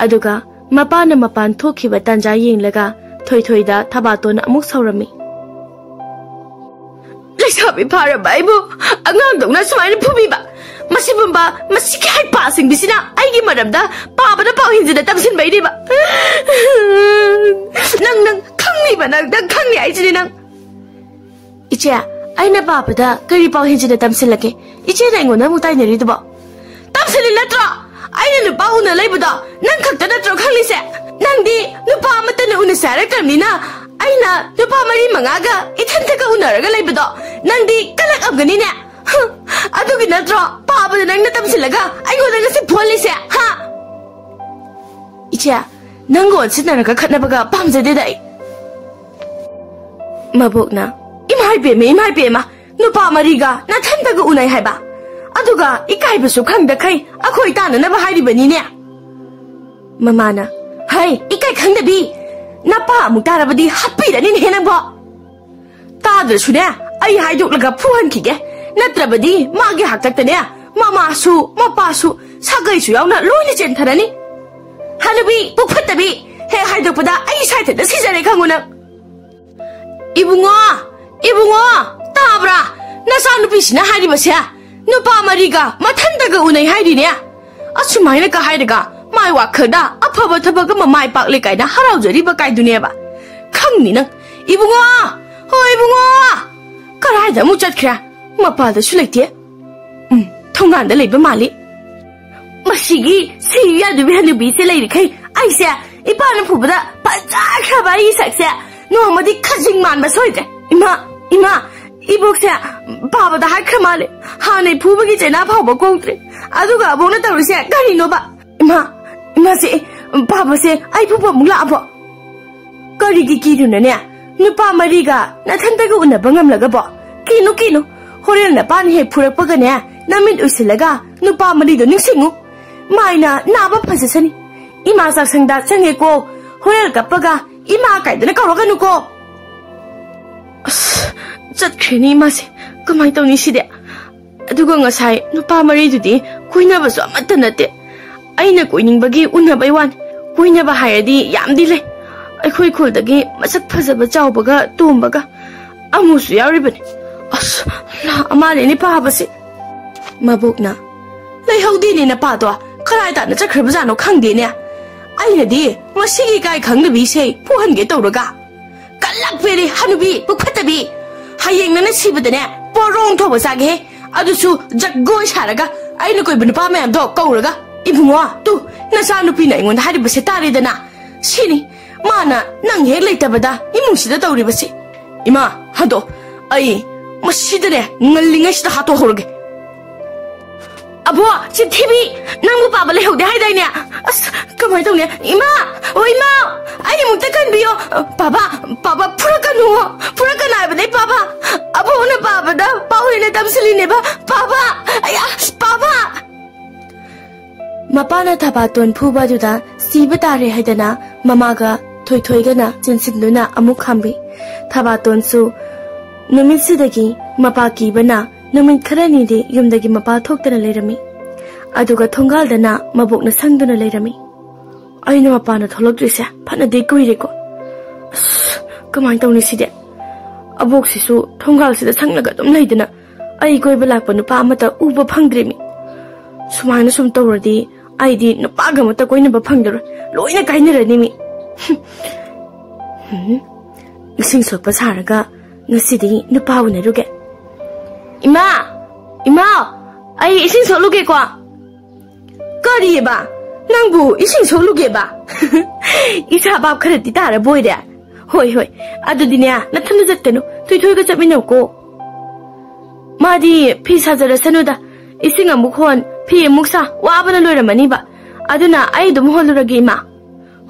ꯑꯗꯨꯒ ꯃꯄꯥꯅ ꯃꯄꯥꯟ ꯊꯣꯛꯈꯤꯕ ꯇꯥꯟꯖꯥ ꯌꯦꯡꯂꯒ ꯊꯣꯏꯊꯣꯏꯗ ꯊꯕꯥꯇꯣꯟ ꯑꯃꯨꯛ ꯁꯥꯎꯔꯝꯃꯤ꯫ "ꯂꯩꯁꯥꯕꯤ ꯐꯥꯔꯕ ꯑꯩꯕꯨ ꯑꯉꯥꯡꯗꯧꯅ ꯁꯨꯃꯥꯏꯅ ꯐꯨꯕꯤꯕ? ꯃꯁꯤ ꯄꯨꯝꯕ, ꯃꯁꯤꯒꯤ ꯍꯩꯄꯥꯁꯤꯡꯕꯤꯁꯤꯅ ꯑꯩꯒꯤ ꯃꯔꯝꯗ ꯄꯥꯕꯗ ꯄꯥꯎ ꯍꯦꯟꯖꯤꯟꯅ ꯇꯝꯁꯤꯟꯕꯩꯅꯦꯕ꯫ ꯅꯪ, ꯅꯪ ꯈꯪꯅꯤꯕ, ꯅꯪ, ꯅꯪ ꯈꯪꯅꯤ ꯍꯥꯏꯁꯤꯅꯤ ꯅꯪ꯫" "ꯏꯆꯦ, ꯑꯩꯅ ꯄꯥꯕꯗ ꯀꯔꯤ ꯄꯥꯎ ꯍꯦꯟꯖꯤꯟꯅ ꯇꯝꯁꯤꯜꯂꯒꯦ? ꯏꯆꯦꯅ ꯑꯩꯉꯣꯟꯗ ꯑꯃꯨꯛ ꯇꯥꯏꯅꯔꯤꯗꯨꯕꯣ?" "ꯇꯝꯁꯤꯜꯂꯤ ꯅꯠꯇ꯭ꯔꯣ? ꯑꯩꯅ ꯅꯨꯄꯥ ꯎꯅ ꯂꯩꯕꯗꯣ ꯅꯪ ꯈꯛꯇ ꯅꯠꯇ꯭ꯔꯣ ꯈꯪꯂꯤꯁꯦ? ꯅꯪꯗꯤ ꯅꯨꯄꯥ ꯑꯃꯠꯇꯅ ꯎꯅꯁꯦ ꯍꯥꯏꯔꯛꯇ꯭ꯔꯕꯅꯤꯅ ꯑꯩꯅ ꯅꯨꯄꯥ ꯃꯔꯤ ꯃꯉꯥꯒ ꯏꯊꯟꯇꯒ ꯎꯅꯔꯒ ꯂꯩꯕꯗꯣ ꯅꯪꯗꯤ ꯀꯂꯛꯑꯝꯒꯅꯤꯅꯦ꯫ ꯍꯨꯝ, ꯑꯗꯨꯒꯤ ꯅꯠꯇ꯭ꯔꯣ ꯄꯥꯕꯗ ꯅꯪꯅ ꯇꯝꯁꯤꯜꯂꯒ ꯑꯩꯉꯣꯟꯗ ꯉꯁꯤ ꯐꯨꯍꯜꯂꯤꯁꯦ, ꯍꯥ?" "ꯏꯆꯦ, ꯅꯪꯒ ꯑꯣꯟꯁꯤꯟꯅꯔꯒ ꯈꯠꯅꯕꯒ ꯄꯥꯝꯖꯗꯦꯗ ꯑꯩ꯫ ꯃꯕꯣꯛꯅ, "ꯏꯃꯥ ꯏꯕꯦꯝꯃ, ꯏꯃꯥ ꯏꯕꯦꯝꯃ, ꯅꯨꯄꯥ ꯃꯔꯤꯒ ꯅꯊꯟꯇꯒ ꯎꯅꯩ ꯍꯥꯏꯕ? ꯑꯗꯨꯒ ꯏꯀꯥꯏꯕꯁꯨ ꯈꯪꯗꯈꯩ ꯑꯩꯈꯣꯏ ꯇꯥꯟꯅꯅꯕ ꯍꯥꯏꯔꯤꯕꯅꯤꯅꯦ?" ꯃꯃꯥꯅ, "ꯍꯩ, ꯏꯀꯥꯏ ꯈꯪꯗꯕꯤ! ꯅꯄꯥ ꯑꯃꯨꯛ ꯇꯥꯔꯕꯗꯤ ꯍꯥꯠꯄꯤꯔꯅꯤꯅꯦꯍꯦ ꯅꯪꯕꯣ! ꯇꯥꯗ꯭ꯔꯁꯨꯅꯦ, ꯑꯩ ꯍꯥꯏꯗꯣꯛꯂꯒ ꯐꯨꯍꯟꯈꯤꯒꯦ꯫ ꯅꯠꯇ꯭ꯔꯕꯗꯤ ꯃꯥꯒꯤ ꯍꯥꯛꯇꯛꯇꯅꯦ, ꯃꯃꯥꯁꯨ, ꯃꯄꯥꯁꯨ, ꯁꯥꯒꯩꯁꯨ ꯌꯥꯎꯅ ꯂꯣꯏꯅ ꯆꯦꯟꯊꯔꯅꯤ꯫ ꯍꯅꯨꯕꯤ, ꯄꯨꯛ ꯐꯠꯇꯕꯤ! ꯍꯦꯛ ꯍꯥꯏꯗꯣꯛꯄꯗ ꯑꯩ ꯏꯁꯥ ꯏꯊꯟꯇ ꯁꯤꯖꯔꯦ ꯈꯪꯉꯨ ꯅꯪ!" "ꯏꯕꯨꯡꯉꯣ, ꯏꯕꯨꯡꯉꯣ, ꯇꯥꯕ꯭ꯔꯥ? ꯅꯆꯥꯅꯨꯄꯤꯁꯤꯅ ꯍꯥꯏꯔꯤꯕꯁꯦ, ꯅꯨꯄꯥ ꯃꯔꯤꯒ ꯃꯊꯟꯇꯒ ꯎꯅꯩ ꯍꯥꯏꯔꯤꯅꯦ꯫ ꯑꯁꯨꯃꯥꯏꯅꯒ ꯍꯥꯏꯔꯒ ꯃꯥꯏ ꯋꯥꯈꯜꯗ ꯑꯐꯕ ꯊꯕꯛ ꯑꯃ ꯃꯥꯏ ꯄꯥꯛꯂꯦ ꯀꯥꯏꯅ ꯍꯔꯥꯎꯖꯔꯤꯕ ꯀꯥꯏꯗꯨꯅꯦꯕ꯫ ꯈꯪꯅꯤ ꯅꯪ꯫ ꯏꯕꯨꯡꯉꯣ! ꯍꯣ ꯏꯕꯨꯡꯉꯣ!" ꯀꯔꯥꯏꯗ ꯑꯃꯨꯛ ꯆꯠꯈ꯭ꯔꯦ? ꯃꯄꯥꯗꯁꯨ ꯂꯩꯇꯦ꯫ ꯎꯝ, ꯊꯣꯡꯒꯥꯟꯗ ꯂꯩꯕ ꯃꯥꯜꯂꯤ꯫ ꯃꯁꯤꯒꯤ ꯁꯤꯌꯨ ꯌꯥꯗꯕꯤ ꯍꯅꯨꯕꯤꯁꯦ ꯂꯩꯔꯤꯈꯩ ꯑꯩꯁꯦ ꯏꯄꯥꯅ ꯐꯨꯕꯗ ꯐꯖꯈ꯭ꯔꯕ ꯑꯩ ꯁꯛꯁꯦ ꯅꯣꯡꯃꯗꯤ ꯈꯖꯤꯡ ꯃꯥꯟꯕ ꯁꯣꯏꯗ꯭ꯔꯦ꯫ ꯏꯃꯥ, ꯏꯃꯥ, ꯏꯕꯣꯛꯁꯦ ꯄꯥꯕꯗ ꯍꯥꯏꯈ꯭ꯔ ꯃꯥꯜꯂꯦ꯫ ꯍꯥꯟꯅꯩ ꯐꯨꯕꯒꯤ ꯆꯩꯅꯥ ꯐꯥꯎꯕ ꯀꯣꯛꯇ꯭ꯔꯦ꯫ ꯑꯗꯨꯒ ꯑꯕꯣꯛꯅ ꯇꯧꯔꯤꯁꯦ ꯀꯔꯤꯅꯣꯕ? ꯏꯃꯥ, ꯏꯃꯥꯁꯦ, ꯄꯥꯕꯁꯦ ꯑꯩ ꯐꯨꯕ ꯑꯃꯨꯛ ꯂꯥꯛꯑꯕꯣ? ꯀꯔꯤꯒꯤ ꯀꯤꯔꯤꯅꯣꯅꯦ? ꯅꯨꯄꯥ ꯃꯔꯤꯒ ꯅꯊꯟꯇꯒ ꯎꯅꯕ ꯉꯝꯂꯒꯕꯣ? ꯀꯤꯅꯨ, ꯀꯤꯅꯨ꯫ ꯍꯣꯔꯦꯟ ꯅꯄꯥꯅ ꯍꯦꯛ ꯐꯨꯔꯛꯄꯒꯅꯦ, ꯅꯃꯤꯠ ꯎꯏꯁꯤꯜꯂꯒ ꯅꯨꯄꯥ ꯃꯔꯤꯗꯣ ꯅꯤꯡꯁꯤꯡꯉꯨ꯫ ꯃꯥꯏꯅ ꯅꯥꯕ ꯐꯖꯁꯅꯤ꯫ ꯏꯃꯥ ꯆꯥꯛꯁꯪꯗ ꯆꯪꯉꯦꯀꯣ꯫ ꯍꯣꯔꯦꯟ ꯀꯞꯄꯒ ꯏꯃꯥ ꯀꯥꯏꯗꯅ ꯀꯧꯔꯛꯀꯅꯨꯀꯣ꯫ ꯑꯁ, ꯆꯠꯈ꯭ꯔꯦꯅꯦ ꯏꯃꯥꯁꯦ꯫ ꯀꯃꯥꯏ ꯇꯧꯅꯤ ꯁꯤꯗꯤ? ꯑꯗꯨꯒ ꯉꯁꯥꯏ ꯅꯨꯄꯥ ꯃꯔꯤꯗꯨꯗꯤ ꯀꯣꯏꯅꯕꯁꯨ ꯑꯃꯠꯇ ꯅꯠꯇꯦ꯫ ꯑꯩꯅ ꯀꯣꯏꯅꯤꯡꯕꯒꯤ ꯎꯅꯕꯩ ꯋꯥꯅꯤ꯫ ꯀꯣꯏꯅꯕ ꯍꯥꯏꯔꯗꯤ ꯌꯥꯝꯗꯤ ꯂꯩ꯫ ꯑꯩꯈꯣꯏ ꯈꯨꯜꯗꯒꯤ ꯃꯁꯛ ꯐꯖꯕ, ꯆꯥꯎꯕꯒ ꯇꯣꯝꯕꯒ ꯑꯃꯨꯁꯨ ꯌꯥꯎꯔꯤꯕꯅꯤ꯫ ꯑꯁ, ꯂꯥꯛꯑ ꯃꯥꯜꯂꯦꯅꯦ ꯄꯥꯕꯁꯦ꯫ ꯃꯕꯣꯛꯅ, "ꯂꯩꯍꯧꯗꯦꯅꯦ ꯅꯄꯥꯗꯣ꯫ ꯀꯗꯥꯏ ꯇꯥꯅ ꯆꯠꯈ꯭ꯔꯕꯖꯥꯠꯅꯣ ꯈꯪꯗꯦꯅꯦ꯫ ꯑꯩꯅꯗꯤ ꯃꯁꯤꯒꯤ ꯏꯀꯥꯏ ꯈꯪꯗꯕꯤꯁꯦ ꯐꯨꯍꯟꯒꯦ ꯇꯧꯔꯒ꯫ ꯀꯜꯂꯛꯄꯦꯔꯦ ꯍꯅꯨꯕꯤ, ꯄꯨꯛ ꯐꯠꯇꯕꯤ꯫ ꯍꯌꯦꯡ ꯅꯪꯅ ꯁꯤꯕꯗꯅꯦ, ꯄꯣꯔꯣꯡ ꯊꯣꯡꯕ ꯆꯥꯒꯦꯍꯦ꯫ ꯑꯗꯨꯁꯨ ꯖꯒꯣꯏ ꯁꯥꯔꯒ ꯑꯩꯅ ꯀꯣꯏꯕ ꯅꯨꯄꯥ ꯃꯌꯥꯝꯗꯣ ꯀꯧꯔꯒ꯫ ꯏꯕꯨꯡꯉꯣ, ꯇꯨ, ꯅꯆꯥꯅꯨꯄꯤꯅ ꯑꯩꯉꯣꯟꯗ ꯍꯥꯏꯔꯤꯕꯁꯦ ꯇꯥꯔꯦꯗꯅ꯫ ꯁꯤꯅꯤ ꯃꯥꯅ ꯅꯪ ꯍꯦꯛ ꯂꯩꯇꯕꯗ ꯏꯃꯨꯡꯁꯤꯗ ꯇꯧꯔꯤꯕꯁꯤ꯫ ꯏꯃꯥ, ꯍꯟꯗꯣ, ꯑꯩ ꯃꯁꯤꯗꯅꯦ ꯉꯜꯂꯤꯉꯩꯁꯤꯗ ꯍꯥꯠꯇꯣꯛꯍꯧꯔꯒꯦ꯫" "ꯑꯕꯣ, ꯆꯤꯊꯤꯕꯤ, ꯅꯪꯕꯨ ꯄꯥꯕ ꯂꯩꯍꯧꯗꯦ ꯍꯥꯏꯗꯥꯏꯅꯦ? ꯑꯁ, ꯀꯃꯥꯏꯅ ꯇꯧꯅꯤ? ꯏꯃꯥ! ꯑꯣ, ꯏꯃꯥ! ꯑꯩ ꯑꯃꯨꯛꯇ ꯀꯟꯕꯤꯌꯣ! ꯄꯥꯕ! ꯄꯥꯕ, ꯐꯨꯔꯛꯀꯅꯨ! ꯐꯨꯔꯛꯀꯅꯨ ꯍꯥꯏꯕꯅꯦ, ꯄꯥꯕ! ꯑꯕꯣꯛꯅ ꯄꯥꯕꯗ ꯄꯥꯎ ꯍꯦꯟꯅ ꯇꯝꯁꯤꯜꯂꯤꯅꯦꯕ! ꯄꯥꯕ! ꯑꯌꯥ! ꯄꯥꯕ! ꯃꯄꯥꯅ ꯊꯕꯥꯇꯣꯟ ꯐꯨꯕ ꯑꯗꯨꯗ ꯁꯤꯕ ꯇꯥꯔꯦ ꯍꯥꯏꯗꯅ ꯃꯃꯥꯒ ꯊꯣꯏꯊꯣꯏꯒꯅ ꯆꯦꯟꯁꯤꯟꯗꯨꯅ ꯑꯃꯨꯛ ꯈꯥꯝꯕꯤ꯫ ꯊꯕꯥꯇꯣꯟꯁꯨ ꯅꯨꯃꯤꯠꯁꯤꯗꯒꯤ ꯃꯄꯥ ꯀꯤꯕꯅ ꯅꯨꯃꯤꯠ ꯈꯔꯅꯤꯗꯤ ꯌꯨꯝꯗꯒꯤ ꯃꯄꯥ ꯊꯣꯛꯇꯅ ꯂꯩꯔꯝꯃꯤ꯫ ꯑꯗꯨꯒ ꯊꯣꯡꯒꯥꯜꯗꯅ ꯃꯕꯣꯛꯅ ꯁꯪꯗꯨꯅ ꯂꯩꯔꯝꯃꯤ꯫ "ꯑꯩꯅ ꯃꯄꯥꯟꯗ ꯊꯣꯛꯂꯛꯇ꯭ꯔꯤꯁꯦ ꯐꯅꯗꯤ ꯀꯨꯏꯔꯦꯀꯣ꯫ ꯑꯁ, ꯀꯃꯥꯏꯅ ꯇꯧꯅꯤ ꯁꯤꯗꯤ? ꯑꯕꯣꯛꯁꯤꯁꯨ ꯊꯣꯡꯒꯥꯜꯁꯤꯗ ꯁꯪꯂꯒ ꯑꯗꯨꯝ ꯂꯩꯗꯅ ꯑꯩ ꯀꯣꯏꯕ ꯂꯥꯛꯄ ꯅꯨꯄꯥ ꯑꯃꯠꯇ ꯎꯕ ꯐꯪꯗ꯭ꯔꯤꯃꯤ꯫ ꯁꯨꯃꯥꯏꯅ ꯁꯨꯝ ꯇꯧꯔꯗꯤ ꯑꯩꯗꯤ ꯅꯨꯄꯥꯒ ꯑꯃꯠꯇ ꯀꯣꯏꯅꯕ ꯐꯪꯗꯔꯣꯏ꯫ ꯂꯣꯏꯅ ꯀꯥꯏꯅꯔꯅꯤꯃꯤ꯫ ꯍꯨꯝ꯫ ꯍꯨꯝ꯫ ꯏꯁꯤꯡ ꯁꯣꯛꯄ ꯁꯥꯔꯒ ꯉꯁꯤꯗꯤ ꯅꯨꯄꯥ ꯎꯅꯔꯨꯒꯦ꯫ ꯏꯃꯥ! ꯏꯃꯥ! ꯑꯩ ꯏꯁꯤꯡ ꯁꯣꯛꯂꯨꯒꯦꯀꯣ꯫" "ꯀꯔꯤꯑꯕ? ꯅꯪꯕꯨ ꯏꯁꯤꯡ ꯁꯣꯛꯂꯨꯒꯦꯕ?" "ꯏꯁꯥ ꯚꯥꯞ ꯈꯔꯗꯤ ꯇꯥꯔꯕ ꯑꯣꯏꯔꯦ꯫ ꯍꯣꯏ, ꯍꯣꯏ, ꯑꯗꯨꯗꯤꯅꯦ, ꯅꯊꯟꯗ ꯆꯠꯀꯅꯨ, ꯊꯣꯏꯊꯣꯏꯒ ꯆꯠꯃꯤꯟꯅꯧꯀꯣ꯫ ꯃꯥꯗꯤ ꯐꯤ ꯁꯥꯖꯔꯁꯅꯨꯗ, ꯏꯁꯤꯡ ꯑꯃꯨꯛ ꯍꯣꯟ, ꯐꯤ ꯑꯃꯨꯛ ꯁꯥ, ꯋꯥꯕꯅ ꯂꯣꯏꯔꯝꯃꯅꯤꯕ꯫ ꯑꯗꯨꯅ ꯑꯩ ꯑꯗꯨꯝ ꯍꯣꯜꯂꯨꯔꯒꯦ, ꯏꯃꯥ꯫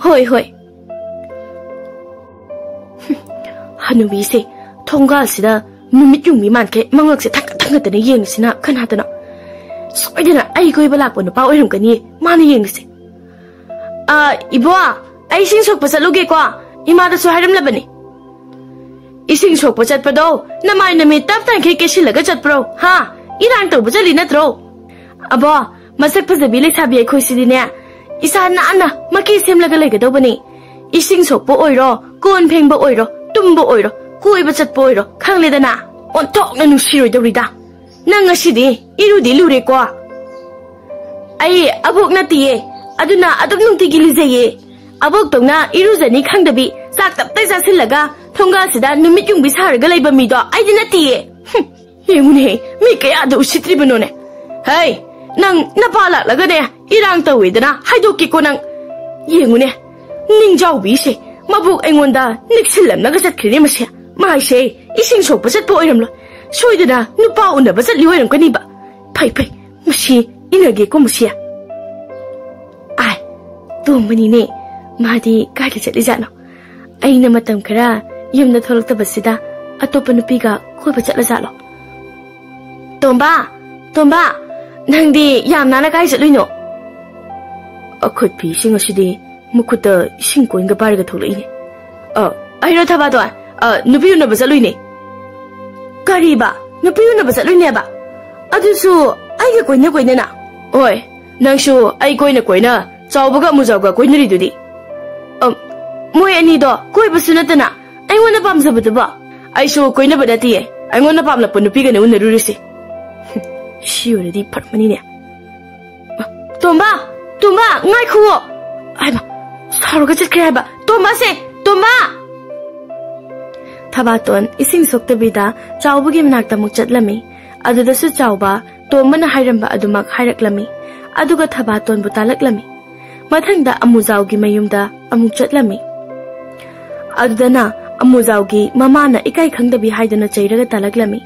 ꯍꯣꯏ, ꯍꯣꯏ꯫" ꯍꯅꯨꯕꯤꯁꯦ ꯊꯣꯡꯒꯥꯜꯁꯤꯗ ꯅꯨꯃꯤꯠ ꯌꯨꯡꯕꯤ ꯃꯥꯟꯈꯩ ꯃꯉꯛꯁꯦ ꯊꯥꯡꯒꯠ ꯊꯥꯡꯒꯠꯇꯅ ꯌꯦꯡꯉꯤꯁꯤꯅ ꯀꯅꯥꯗꯅꯣ? ꯁꯣꯏꯗꯅ ꯑꯩ ꯀꯣꯏꯕ ꯂꯥꯛꯄ ꯅꯨꯄꯥ ꯑꯣꯏꯔꯝꯒꯅꯤ ꯃꯥꯅ ꯌꯦꯡꯉꯤꯁꯦ꯫ "ꯑ, ꯏꯕꯣ, ꯑꯩ ꯏꯁꯤꯡ ꯁꯣꯛꯄ ꯆꯠꯂꯨꯒꯦꯀꯣ꯫ ꯏꯃꯥꯗꯁꯨ ꯍꯥꯏꯔꯝꯂꯕꯅꯤ꯫" "ꯏꯁꯤꯡ ꯁꯣꯛꯄ ꯆꯠꯄꯗꯣ ꯅꯃꯥꯏ ꯅꯃꯤꯠ ꯇꯞ ꯇꯥꯡꯈꯩ ꯀꯦꯁꯤꯜꯂꯒ ꯆꯠꯄ꯭ꯔꯣ? ꯍꯥ? ꯏꯔꯥꯡ ꯇꯧꯕ ꯆꯠꯂꯤ ꯅꯠꯇ꯭ꯔꯣ?" "ꯑꯕꯣ, ꯃꯁꯛ ꯐꯖꯕꯤ ꯂꯩꯁꯥꯕꯤ ꯑꯩꯈꯣꯏꯁꯤꯗꯤꯅꯦ, ꯏꯁꯥ ꯅꯥꯟꯅ ꯃꯀꯤ ꯁꯦꯝꯂꯒ ꯂꯩꯒꯗꯧꯕꯅꯤ꯫ ꯏꯁꯤꯡ ꯁꯣꯛꯄ ꯑꯣꯏꯔꯣ, ꯀꯣꯟ ꯐꯦꯡꯕ ꯑꯣꯏꯔꯣ, ꯇꯨꯝꯕ ꯑꯣꯏꯔꯣ, ꯀꯣꯏꯕ ꯆꯠꯄ ꯑꯣꯏꯔꯣ, ꯈꯪꯂꯦꯗꯅ?" "ꯑꯣꯟꯊꯣꯛꯅ ꯅꯨꯡꯁꯤꯔꯣꯏꯗꯧꯔꯤꯗ꯫ ꯅꯪ ꯉꯁꯤꯗꯤ ꯏꯔꯨꯗꯤ ꯂꯨꯔꯦꯀꯣ?" "ꯑꯩ ꯑꯕꯣꯛ ꯅꯠꯇꯤꯌꯦ, ꯑꯗꯨꯅ ꯑꯗꯨꯝ ꯅꯨꯡꯇꯤꯒꯤ ꯂꯨꯖꯩꯌꯦ꯫ ꯑꯕꯣꯛꯇꯧꯅ ꯏꯔꯨꯖꯅꯤ ꯈꯪꯗꯕꯤ, ꯆꯥꯛ ꯇꯞꯇꯥꯏ ꯆꯥꯁꯤꯜꯂꯒ ꯊꯣꯡꯒꯥꯜꯁꯤꯗ ꯅꯨꯃꯤꯠ ꯌꯨꯡꯕꯤ ꯁꯥꯔꯒ ꯂꯩꯕ ꯃꯤꯗꯣ ꯑꯩꯗꯤ ꯅꯠꯇꯤꯌꯦ꯫" ꯍꯨꯝ꯫ "ꯌꯦꯡꯉꯨꯅꯦꯍꯦ, ꯃꯤ ꯀꯌꯥꯗ ꯎꯁꯤꯠꯇ꯭ꯔꯤꯕꯅꯣꯅꯦ? ꯍꯩ, ꯅꯪ ꯅꯄꯥ ꯂꯥꯛꯂꯒꯅꯦ, ꯏꯔꯥꯡ ꯇꯧꯋꯦꯗꯅ ꯍꯥꯏꯗꯣꯛꯀꯦꯀꯣ ꯅꯪ꯫ ꯌꯦꯡꯉꯨꯅꯦ, ꯅꯤꯡꯖꯥꯎꯕꯤꯁꯦ ꯃꯕꯣꯛ ꯑꯩꯉꯣꯟꯗ ꯅꯤꯛꯁꯤꯜꯂꯝꯂꯒ ꯆꯠꯈ꯭ꯔꯦꯅꯦ ꯃꯁꯦ꯫ ꯃꯥꯏꯁꯦ ꯏꯁꯤꯡ ꯁꯣꯛꯄ ꯆꯠꯄ ꯑꯣꯏꯔꯝꯂꯣꯏ, ꯁꯣꯏꯗꯅ ꯅꯨꯄꯥ ꯎꯅꯕ ꯆꯠꯂꯤ ꯑꯣꯏꯔꯝꯒꯅꯤꯕ꯫ ꯐꯩ, ꯐꯩ, ꯃꯁꯤ ꯏꯟꯅꯒꯦꯀꯣ ꯃꯁꯤ꯫ ꯑꯥꯏ, ꯇꯣꯝꯕꯅꯤꯅꯦ꯫ ꯃꯥꯗꯤ ꯀꯥꯏꯗ ꯆꯠꯂꯤꯖꯥꯠꯅꯣ? ꯑꯩꯅ ꯃꯇꯝ ꯈꯔ ꯌꯨꯝꯗ ꯊꯣꯛꯂꯛꯇꯕꯁꯤꯗ ꯑꯇꯣꯞꯄ ꯅꯨꯄꯤꯒ ꯀꯣꯏꯕ ꯆꯠꯂꯖꯥꯠꯂꯣ? "ꯇꯣꯝꯕ! ꯇꯣꯝꯕ! ꯅꯪꯗꯤ ꯌꯥꯝ ꯅꯥꯟꯅ ꯀꯥꯏ ꯆꯠꯂꯨꯏꯅꯣ?" ꯑꯈꯨꯠ ꯐꯤꯁꯤꯡ ꯑꯁꯤꯗꯤ ꯃꯈꯨꯠꯇ ꯏꯁꯤꯡ ꯀꯣꯟꯒ ꯄꯥꯏꯔꯒ ꯊꯣꯛꯂꯛꯏꯅꯦ꯫ "ꯑ, ꯑꯩꯔꯣ ꯊꯕꯥꯇꯣꯟ? ꯑ, ꯅꯨꯄꯤ ꯎꯅꯕ ꯆꯠꯂꯨꯏꯅꯦ꯫" "ꯀꯔꯤꯕ? ꯅꯨꯄꯤ ꯎꯅꯕ ꯆꯠꯂꯨꯏꯅꯦꯕ? ꯑꯗꯨꯁꯨ ꯑꯩꯒ ꯀꯣꯏꯅ ꯀꯣꯏꯅꯅ?" "ꯍꯣꯏ, ꯅꯪꯁꯨ ꯑꯩ ꯀꯣꯏꯅ ꯀꯣꯏꯅ ꯆꯥꯎꯕꯒ ꯑꯃꯨꯖꯥꯎꯒ ꯀꯣꯏꯅꯔꯤꯗꯨꯗꯤ?" "ꯑ, ꯃꯣꯏ ꯑꯅꯤꯗꯣ ꯀꯣꯏꯕꯁꯨ ꯅꯠꯇꯅ ꯑꯩꯉꯣꯟꯗ ꯄꯥꯝꯖꯕꯗꯨꯕꯣ?" "ꯑꯩꯁꯨ ꯀꯣꯏꯅꯕ ꯅꯠꯇꯤꯌꯦ, ꯑꯩꯉꯣꯟꯗ ꯄꯥꯝꯂꯛꯄ ꯅꯨꯄꯤꯒꯅꯦ ꯎꯅꯔꯨꯔꯤꯁꯦ꯫" "ꯁꯤ ꯑꯣꯏꯔꯗꯤ ꯐꯔꯛꯄꯅꯤꯅꯦ꯫" "ꯇꯣꯝꯕ! ꯇꯣꯝꯕ, ꯉꯥꯏꯈꯨꯑꯣ!" ꯍꯥꯏꯕ, ꯁꯥꯎꯔꯒ ꯆꯠꯈ꯭ꯔꯦ ꯍꯥꯏꯕ꯫ "ꯇꯣꯝꯕꯁꯦ! ꯇꯣꯝꯕ!" ꯊꯕꯥꯇꯣꯟ ꯏꯁꯤꯡ ꯁꯣꯛꯇꯕꯤꯗ ꯆꯥꯎꯕꯒꯤ ꯃꯅꯥꯛꯇ ꯑꯃꯨꯛ ꯆꯠꯂꯝꯃꯤ꯫ ꯑꯗꯨꯗꯁꯨ ꯆꯥꯎꯕ ꯇꯣꯝꯕꯅ ꯍꯥꯏꯔꯝꯕ ꯑꯗꯨꯃꯛ ꯍꯥꯏꯔꯛꯂꯝꯃꯤ꯫ ꯑꯗꯨꯒ ꯊꯕꯥꯇꯣꯟꯕꯨ ꯇꯥꯂꯛꯂꯝꯃꯤ꯫ ꯃꯊꯪꯗ ꯑꯃꯨꯖꯥꯎꯒꯤ ꯃꯌꯨꯝꯗ ꯑꯃꯨꯛ ꯆꯠꯂꯝꯃꯤ꯫ ꯑꯗꯨꯗꯅ ꯑꯃꯨꯖꯥꯎꯒꯤ ꯃꯃꯥꯅ ꯏꯀꯥꯏ ꯈꯪꯗꯕꯤ ꯍꯥꯏꯗꯨꯅ ꯆꯩꯔꯒ ꯇꯥꯂꯛꯂꯝꯃꯤ꯫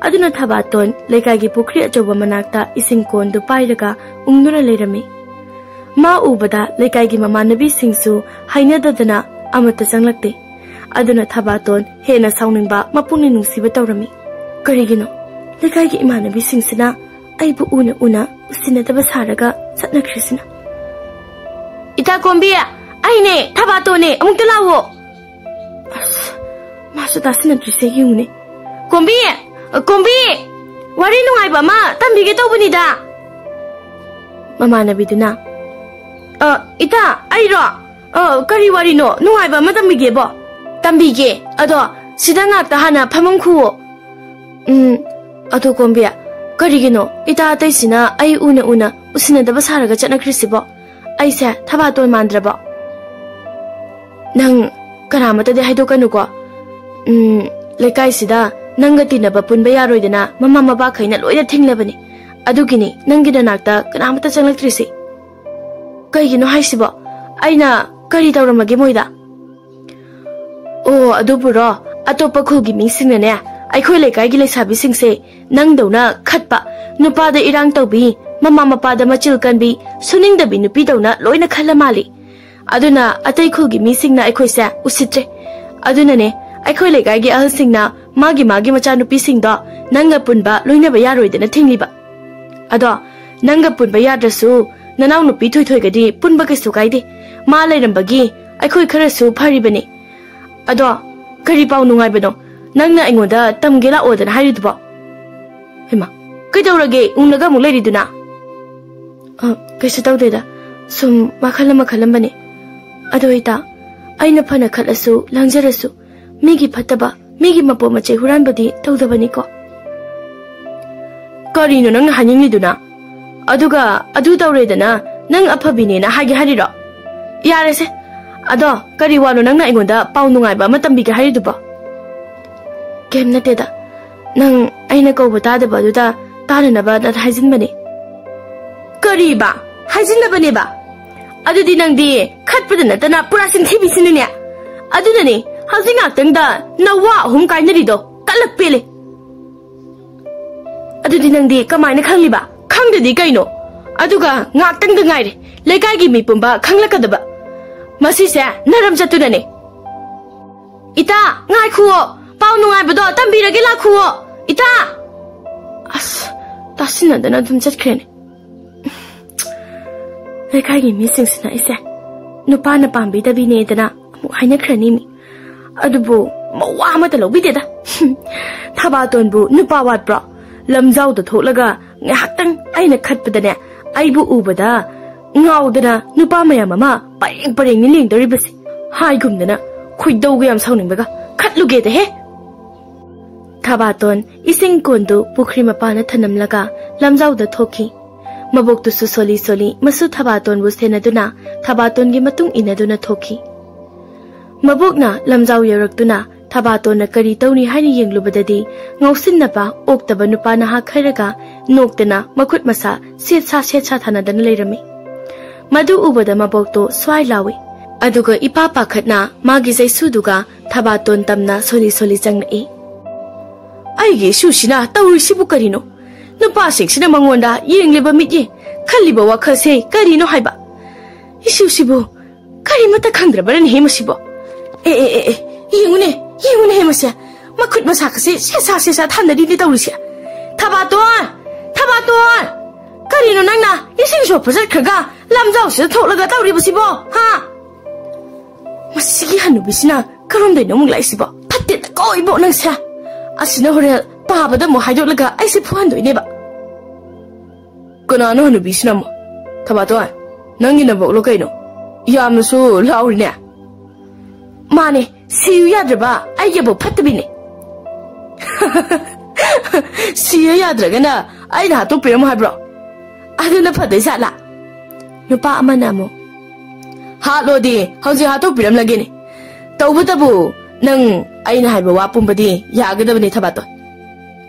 ꯑꯗꯨꯅ ꯊꯕꯥꯇꯣꯟ ꯂꯩꯀꯥꯏꯒꯤ ꯄꯨꯈ꯭ꯔꯤ ꯑꯆꯧꯕ ꯃꯅꯥꯛꯇ ꯏꯁꯤꯡ ꯀꯣꯟꯗꯨ ꯄꯥꯏꯔꯒ ꯎꯪꯗꯨꯅ ꯂꯩꯔꯝꯃꯤ꯫ ꯃꯥ ꯎꯕꯗ ꯂꯩꯀꯥꯏꯒꯤ ꯃꯃꯥꯟꯅꯕꯤꯁꯤꯡꯁꯨ ꯍꯩꯅꯗꯗꯅ ꯑꯃꯠꯇ ꯆꯪꯂꯛꯇꯦ꯫ ꯑꯗꯨꯅ ꯊꯕꯥꯇꯣꯟ ꯍꯦꯟꯅ ꯁꯥꯎꯅꯤꯡꯕ, ꯃꯄꯨꯛꯅꯤꯡ ꯅꯨꯡꯁꯤꯕ ꯇꯧꯔꯝꯃꯤ꯫ "ꯀꯔꯤꯒꯤꯅꯣ ꯂꯩꯀꯥꯏꯒꯤ ꯏꯃꯥꯟꯅꯕꯤꯁꯤꯡꯁꯤꯅ ꯑꯩꯕꯨ ꯎꯅ ꯎꯅ ꯎꯁꯤꯟꯅꯗꯕ ꯁꯥꯔꯒ ꯆꯠꯅꯈ꯭ꯔꯤꯁꯤꯅ?" "ꯏꯇꯥ ꯀꯣꯝꯕꯤ, ꯑꯩꯅꯦ, ꯊꯕꯥꯇꯣꯟꯅꯦ, ꯑꯃꯨꯛꯇ ꯂꯥꯛꯑꯣ꯫" ꯑꯁ, ꯃꯥꯁꯨ ꯇꯥꯁꯤꯟꯅꯗ꯭ꯔꯤꯁꯦ ꯌꯦꯡꯉꯨꯅꯦ꯫ "ꯀꯣꯝꯕꯤ! ꯀꯣꯝꯕꯤ! ꯋꯥꯔꯤ ꯅꯨꯡꯉꯥꯏꯕ ꯑꯃ ꯇꯝꯕꯤꯒꯦ ꯇꯧꯕꯅꯤꯗ꯫" ꯃꯃꯥꯟꯅꯕꯤꯗꯨꯅ, "ꯑ, ꯏꯇꯥ, ꯑꯩꯔꯣ? ꯑ, ꯀꯔꯤ ꯋꯥꯔꯤꯅꯣ ꯅꯨꯡꯉꯥꯏꯕ ꯑꯃ ꯇꯝꯕꯤꯒꯦꯕꯣ?" "ꯇꯝꯕꯤꯒꯦ꯫ ꯑꯗꯣ ꯁꯤꯗ ꯉꯥꯛꯇ ꯍꯥꯟꯅ ꯐꯝꯃꯝꯈꯨꯑꯣ꯫" "ꯎꯝ, ꯑꯗꯣ ꯀꯣꯝꯕꯤ, ꯀꯔꯤꯒꯤꯅꯣ ꯏꯇꯥ ꯑꯇꯩꯁꯤꯅ ꯑꯩ ꯎꯅ ꯎꯅ ꯎꯁꯤꯟꯅꯗꯕ ꯁꯥꯔꯒ ꯆꯠꯅꯈ꯭ꯔꯤꯁꯤꯕꯣ? ꯑꯩꯁꯦ ꯊꯕꯥꯇꯣꯟ ꯃꯥꯟꯗ꯭ꯔꯕꯣ?" "ꯅꯪ ꯀꯅꯥꯃꯠꯇꯗꯤ ꯍꯥꯏꯗꯣꯛꯀꯅꯨꯀꯣ꯫ ꯎꯝ, ꯂꯩꯀꯥꯏꯁꯤꯗ ꯅꯪꯒ ꯇꯤꯟꯅꯕ ꯄꯨꯟꯕ ꯌꯥꯔꯣꯏꯗꯅ ꯃꯃꯥ ꯃꯄꯥꯈꯩꯅ ꯂꯣꯏꯅ ꯊꯤꯡꯂꯕꯅꯤ꯫ ꯑꯗꯨꯒꯤꯅꯤ ꯅꯪꯒꯤ ꯅꯅꯥꯛꯇ ꯀꯅꯥꯃꯠꯇ ꯆꯪꯂꯛꯇ꯭ꯔꯤꯁꯤ꯫" "ꯀꯩꯒꯤꯅꯣ ꯍꯥꯏꯁꯤꯕꯣ? ꯑꯩꯅ ꯀꯔꯤ ꯇꯧꯔꯝꯃꯒꯦ ꯃꯣꯏꯗ?" "ꯑꯣ, ꯑꯗꯨꯕꯨꯔꯣ, ꯑꯇꯣꯞꯄ ꯈꯨꯜꯒꯤ ꯃꯤꯁꯤꯡꯅꯅꯦ, ꯑꯩꯈꯣꯏ ꯂꯩꯀꯥꯏꯒꯤ ꯂꯩꯁꯥꯕꯤꯁꯤꯡꯁꯦ ꯅꯪꯗꯧꯅ ꯈꯠꯄ, ꯅꯨꯄꯥꯗ ꯏꯔꯥꯡ ꯇꯧꯕꯤ, ꯃꯃꯥ ꯃꯄꯥꯗ ꯃꯆꯤꯜ ꯀꯟꯕꯤ, ꯁꯨꯅꯤꯡꯗꯕꯤ ꯅꯨꯄꯤꯗꯧꯅ ꯂꯣꯏꯅ ꯈꯜꯂ ꯃꯥꯜꯂꯤ꯫ ꯑꯗꯨꯅ ꯑꯇꯩ ꯈꯨꯜꯒꯤ ꯃꯤꯁꯤꯡꯅ ꯑꯩꯈꯣꯏꯁꯦ ꯎꯁꯤꯠꯇ꯭ꯔꯦ꯫ ꯑꯗꯨꯅꯅꯦ, ꯑꯩꯈꯣꯏ ꯂꯩꯀꯥꯏꯒꯤ ꯑꯍꯜꯁꯤꯡꯅ ꯃꯥꯒꯤ ꯃꯥꯒꯤ ꯃꯆꯥꯅꯨꯄꯤꯁꯤꯡꯗꯣ ꯅꯪꯒ ꯄꯨꯟꯕ ꯂꯣꯏꯅꯕ ꯌꯥꯔꯣꯏꯗꯅ ꯊꯤꯡꯂꯤꯕ꯫ ꯑꯗꯣ ꯅꯪꯒ ꯄꯨꯟꯕ ꯌꯥꯗ꯭ꯔꯁꯨ ꯅꯅꯥꯎꯅꯨꯄꯤ ꯊꯣꯏꯊꯣꯏꯒꯗꯤ ꯄꯨꯟꯕ ꯀꯩꯁꯨ ꯀꯥꯏꯗꯦ꯫ ꯃꯥ ꯂꯩꯔꯝꯕꯒꯤ ꯑꯩꯈꯣꯏ ꯈꯔꯁꯨ ꯐꯔꯤꯕꯅꯤ꯫ ꯑꯗꯣ ꯀꯔꯤ ꯄꯥꯎ ꯅꯨꯡꯉꯥꯏꯕꯅꯣ ꯅꯪꯅ ꯑꯩꯉꯣꯟꯗ ꯇꯝꯒꯦ ꯂꯥꯛꯑꯣꯗꯅ ꯍꯥꯏꯔꯤꯗꯨꯕꯣ? ꯍꯩꯃꯥ, ꯀꯩꯗꯧꯔꯒꯦ ꯎꯪꯂꯒ ꯑꯃꯨꯛ ꯂꯩꯔꯤꯗꯨꯅ? ꯑ, ꯀꯩꯁꯨ ꯇꯧꯗꯦꯗ, ꯁꯨꯝ ꯋꯥꯈꯜ ꯑꯃ ꯈꯜꯂꯝꯕꯅꯦ꯫ ꯑꯗꯣ ꯏꯇꯥ, ꯑꯩꯅ ꯐꯅ ꯈꯠꯂꯁꯨ ꯂꯥꯡꯖꯔꯁꯨ ꯃꯤꯒꯤ ꯐꯠꯇꯕ, ꯃꯤꯒꯤ ꯃꯄꯣꯠ ꯃꯆꯩ ꯍꯨꯔꯥꯟꯕꯗꯤ ꯇꯧꯗꯕꯅꯤꯀꯣ꯫ ꯀꯔꯤꯅꯣ ꯅꯪꯅ ꯍꯥꯏꯅꯤꯡꯂꯤꯗꯨꯅ? ꯑꯗꯨꯒ ꯑꯗꯨ ꯇꯧꯔꯦꯗꯅ ꯅꯪ ꯑꯐꯕꯤꯅꯦꯅ ꯍꯥꯏꯒꯦ ꯍꯥꯏꯔꯤꯔꯣ? ꯌꯥꯔꯦꯁꯦ꯫ ꯑꯗꯣ ꯀꯔꯤ ꯋꯥꯅꯣ ꯅꯪꯅ ꯑꯩꯉꯣꯟꯗ ꯄꯥꯎ ꯅꯨꯡꯉꯥꯏꯕ ꯑꯃ ꯇꯝꯕꯤꯒꯦ ꯍꯥꯏꯔꯤꯗꯨꯕꯣ? ꯀꯩꯝ ꯅꯠꯇꯦꯗ, ꯅꯪ ꯑꯩꯅ ꯀꯧꯕ ꯇꯥꯗꯕ ꯑꯗꯨꯗ ꯇꯥꯅꯅꯕ ꯅꯠ ꯍꯥꯏꯖꯤꯟꯕꯅꯦ꯫ ꯀꯔꯤꯕ? ꯍꯥꯏꯖꯤꯟꯅꯕꯅꯦꯕ? ꯑꯗꯨꯗꯤ ꯅꯪꯗꯤ ꯈꯠꯄꯗ ꯅꯠꯇꯅ ꯄꯨꯔꯥ ꯆꯤꯟꯊꯤꯕꯤꯁꯤꯅꯤꯅꯦ꯫ ꯑꯗꯨꯅꯅꯦ ꯍꯧꯖꯤꯛ ꯉꯥꯛꯇꯪꯗ ꯅꯋꯥ ꯑꯍꯨꯝ ꯀꯥꯏꯅꯔꯤꯗꯣ ꯀꯜꯂꯛ ꯄꯦꯜꯂꯦ꯫ ꯑꯗꯨꯗꯤ ꯅꯪꯗꯤ ꯀꯃꯥꯏꯅ ꯈꯪꯂꯤꯕ? ꯈꯪꯗꯗꯤ ꯀꯩꯅꯣ? ꯑꯗꯨꯒ ꯉꯥꯛꯇꯪꯗ ꯉꯥꯏꯔꯦ ꯂꯩꯀꯥꯏꯒꯤ ꯃꯤ ꯄꯨꯝꯕ ꯈꯪꯂꯛꯀꯗꯕ꯫ ꯃꯁꯤꯁꯦ ꯅꯔꯝ ꯆꯠꯇꯨꯅꯅꯦ꯫ ꯏꯇꯥ, ꯉꯥꯏꯈꯨꯑꯣ꯫ ꯄꯥꯎ ꯅꯨꯡꯉꯥꯏꯕꯗꯣ ꯇꯝꯕꯤꯔꯒꯦ ꯂꯥꯛꯈꯨꯑꯣ꯫ ꯏꯇꯥ! ꯑꯁ, ꯇꯥꯁꯤꯟꯅꯗꯅ ꯑꯗꯨꯝ ꯆꯠꯈ꯭ꯔꯦꯅꯦ꯫ ꯂꯩꯀꯥꯏꯒꯤ ꯃꯤꯁꯤꯡꯁꯤꯅ ꯑꯩꯁꯦ ꯅꯨꯄꯥꯅ ꯄꯥꯝꯕꯤꯗꯕꯤꯅꯦꯗꯅ ꯑꯃꯨꯛ ꯍꯥꯏꯅꯈ꯭ꯔꯅꯤ ꯃꯤ꯫ ꯑꯗꯨꯕꯨ ꯃꯋꯥ ꯑꯃꯇ ꯂꯧꯕꯤꯗꯦꯗ꯫ ꯊꯕꯥꯇꯣꯟꯕꯨ ꯅꯨꯄꯥ ꯋꯥꯠꯄ꯭ꯔꯣ? ꯂꯝꯖꯥꯎꯗ ꯊꯣꯛꯂꯒ ꯉꯥꯏꯍꯥꯛꯇꯪ ꯑꯩꯅ ꯈꯠꯄꯗꯅꯦ, ꯑꯩꯕꯨ ꯎꯕꯗ ꯉꯥꯎꯗꯅ ꯅꯨꯄꯥ ꯃꯌꯥꯝ ꯑꯃ ꯄꯔꯦꯡ ꯄꯔꯦꯡꯅꯤ ꯂꯦꯡꯗꯧꯔꯤꯕꯁꯦ꯫ ꯍꯥꯏꯒꯨꯝꯗꯅ ꯈꯣꯏꯗꯧꯒ ꯌꯥꯝ ꯁꯥꯎꯅꯤꯡꯕꯒ꯫ ꯈꯠꯂꯨꯒꯦꯗꯍꯦ! ꯊꯕꯥꯇꯣꯟ ꯏꯁꯤꯡ ꯀꯣꯟꯗꯨ ꯄꯨꯈ꯭ꯔꯤ ꯃꯄꯥꯟꯗ ꯊꯅꯝꯂꯒ ꯂꯝꯖꯥꯎꯗ ꯊꯣꯛꯈꯤ꯫ ꯃꯕꯣꯛꯇꯨꯁꯨ ꯁꯣꯜꯂꯤ ꯁꯣꯜꯂꯤ ꯃꯁꯨ ꯊꯕꯥꯇꯣꯟꯕꯨ ꯁꯦꯟꯅꯗꯨꯅ ꯊꯕꯥꯇꯣꯟꯒꯤ ꯃꯇꯨꯡ ꯏꯟꯅꯗꯨꯅ ꯊꯣꯛꯈꯤ꯫ ꯃꯕꯣꯛꯅ ꯂꯝꯖꯥꯎ ꯌꯧꯔꯛꯇꯨꯅ ꯊꯕꯥꯇꯣꯟꯅ ꯀꯔꯤ ꯇꯧꯔꯤ ꯍꯥꯏꯅ ꯌꯦꯡꯂꯨꯕꯗꯗꯤ ꯉꯥꯎꯁꯤꯟꯅꯕ ꯑꯣꯛꯇꯕ ꯅꯨꯄꯥ ꯅꯍꯥ ꯈꯔꯒ ꯅꯣꯛꯇꯅ ꯃꯈꯨꯠ ꯃꯁꯥ ꯁꯦꯠ ꯁꯥ ꯁꯦꯠ ꯁꯥ ꯊꯥꯅꯗꯅ ꯂꯩꯔꯝꯃꯤ꯫ ꯃꯗꯨ ꯎꯕꯗ ꯃꯕꯣꯛꯇꯣ ꯁ꯭ꯋꯥꯏ ꯂꯥꯎꯏ꯫ ꯑꯗꯨꯒ ꯏꯄꯥ ꯄꯥꯈꯠꯅ ꯃꯥꯒꯤ ꯆꯩꯁꯨꯗꯨꯒ ꯊꯕꯥꯇꯣꯟ ꯇꯝꯅ ꯁꯣꯜꯂꯤ ꯁꯣꯜꯂꯤ ꯆꯪꯂꯛꯏ꯫ ꯑꯩꯒꯤ ꯏꯁꯨꯁꯤꯅ ꯇꯧꯔꯤꯁꯤꯕꯨ ꯀꯔꯤꯅꯣ? ꯅꯨꯄꯥꯁꯤꯡꯁꯤꯅ ꯃꯉꯣꯟꯗ ꯌꯦꯡꯂꯤꯕ ꯃꯤꯠꯌꯦꯡ, ꯈꯜꯂꯤꯕ ꯋꯥꯈꯜꯁꯦ ꯀꯔꯤꯅꯣ ꯍꯥꯏꯕ? ꯏꯁꯨꯁꯤꯕꯨ ꯀꯔꯤꯃꯠꯇ ꯈꯪꯗ꯭ꯔꯕꯅꯦꯍꯦ ꯃꯁꯤꯕꯣ? ꯑꯦ, ꯑꯦ, ꯑꯦ, ꯑꯦ, ꯌꯦꯡꯉꯨꯅꯦ, ꯌꯦꯡꯉꯨꯅꯦꯍꯦ ꯃꯁꯦ꯫ ꯃꯈꯨꯠ ꯃꯁꯥꯀꯁꯦ ꯁꯦꯁꯥ ꯁꯦꯁꯥ ꯊꯥꯅꯔꯤꯅꯦ ꯇꯧꯔꯤꯁꯦ꯫ ꯊꯕꯥꯇꯣꯟ! ꯊꯕꯥꯇꯣꯟ! ꯀꯔꯤꯅꯣ ꯅꯪꯅ ꯏꯁꯤꯡ ꯁꯣꯛꯄ ꯆꯠꯈ꯭ꯔꯒ ꯂꯝꯖꯥꯎꯁꯤꯗ ꯊꯣꯛꯂꯒ ꯇꯧꯔꯤꯕꯁꯤꯕꯣ? ꯍꯥ? ꯃꯁꯤꯒꯤ ꯍꯅꯨꯕꯤꯁꯤꯅ ꯀꯔꯣꯝꯗꯩꯅꯣ ꯑꯃꯨꯛ ꯂꯥꯛꯏꯁꯤꯕꯣ? ꯐꯠꯇꯦꯗꯀꯣ ꯏꯕꯣꯛ ꯅꯪꯁꯦ꯫ ꯑꯁꯤꯅ ꯍꯣꯔꯦꯟ ꯄꯥꯕꯗ ꯑꯃꯨꯛ ꯍꯥꯏꯗꯣꯛꯂꯒ ꯑꯩꯁꯦ ꯐꯨꯍꯟꯗꯣꯏꯅꯦꯕ꯫ ꯀꯅꯥꯅꯣ ꯍꯅꯨꯕꯤꯁꯤꯅ ꯑꯃꯨꯛ? ꯊꯕꯥꯇꯣꯟ, ꯅꯪꯒꯤ ꯅꯕꯣꯛꯂꯣ ꯀꯩꯅꯣ? ꯌꯥꯝꯅꯁꯨ ꯂꯥꯎꯔꯤꯅꯦ꯫ ꯃꯥꯅꯦ, ꯁꯤꯌꯨ ꯌꯥꯗ꯭ꯔꯕ ꯑꯩꯒꯤ ꯑꯕꯣꯛ ꯐꯠꯇꯕꯤꯅꯦ꯫ ꯁꯤꯌꯨ ꯌꯥꯗ꯭ꯔꯒꯅ ꯑꯩꯅ ꯍꯥꯠꯇꯣꯛꯄꯤꯔꯝꯃꯣ ꯍꯥꯏꯕ꯭ꯔꯣ? ꯑꯗꯨꯅ ꯐꯗꯣꯏ ꯖꯥꯠꯂꯥ? ꯅꯨꯄꯥ ꯑꯃꯅ ꯑꯃꯨꯛ, "ꯍꯥꯠꯂꯣꯗꯤ ꯍꯧꯖꯤꯛ ꯍꯥꯠꯇꯣꯛꯄꯤꯔꯝꯂꯒꯦꯅꯦ꯫ ꯇꯧꯕꯇꯕꯨ ꯅꯪ ꯑꯩꯅ ꯍꯥꯏꯕ ꯋꯥ ꯄꯨꯝꯕꯗꯤ ꯌꯥꯒꯗꯕꯅꯤ ꯊꯕꯥꯇꯣꯟ꯫"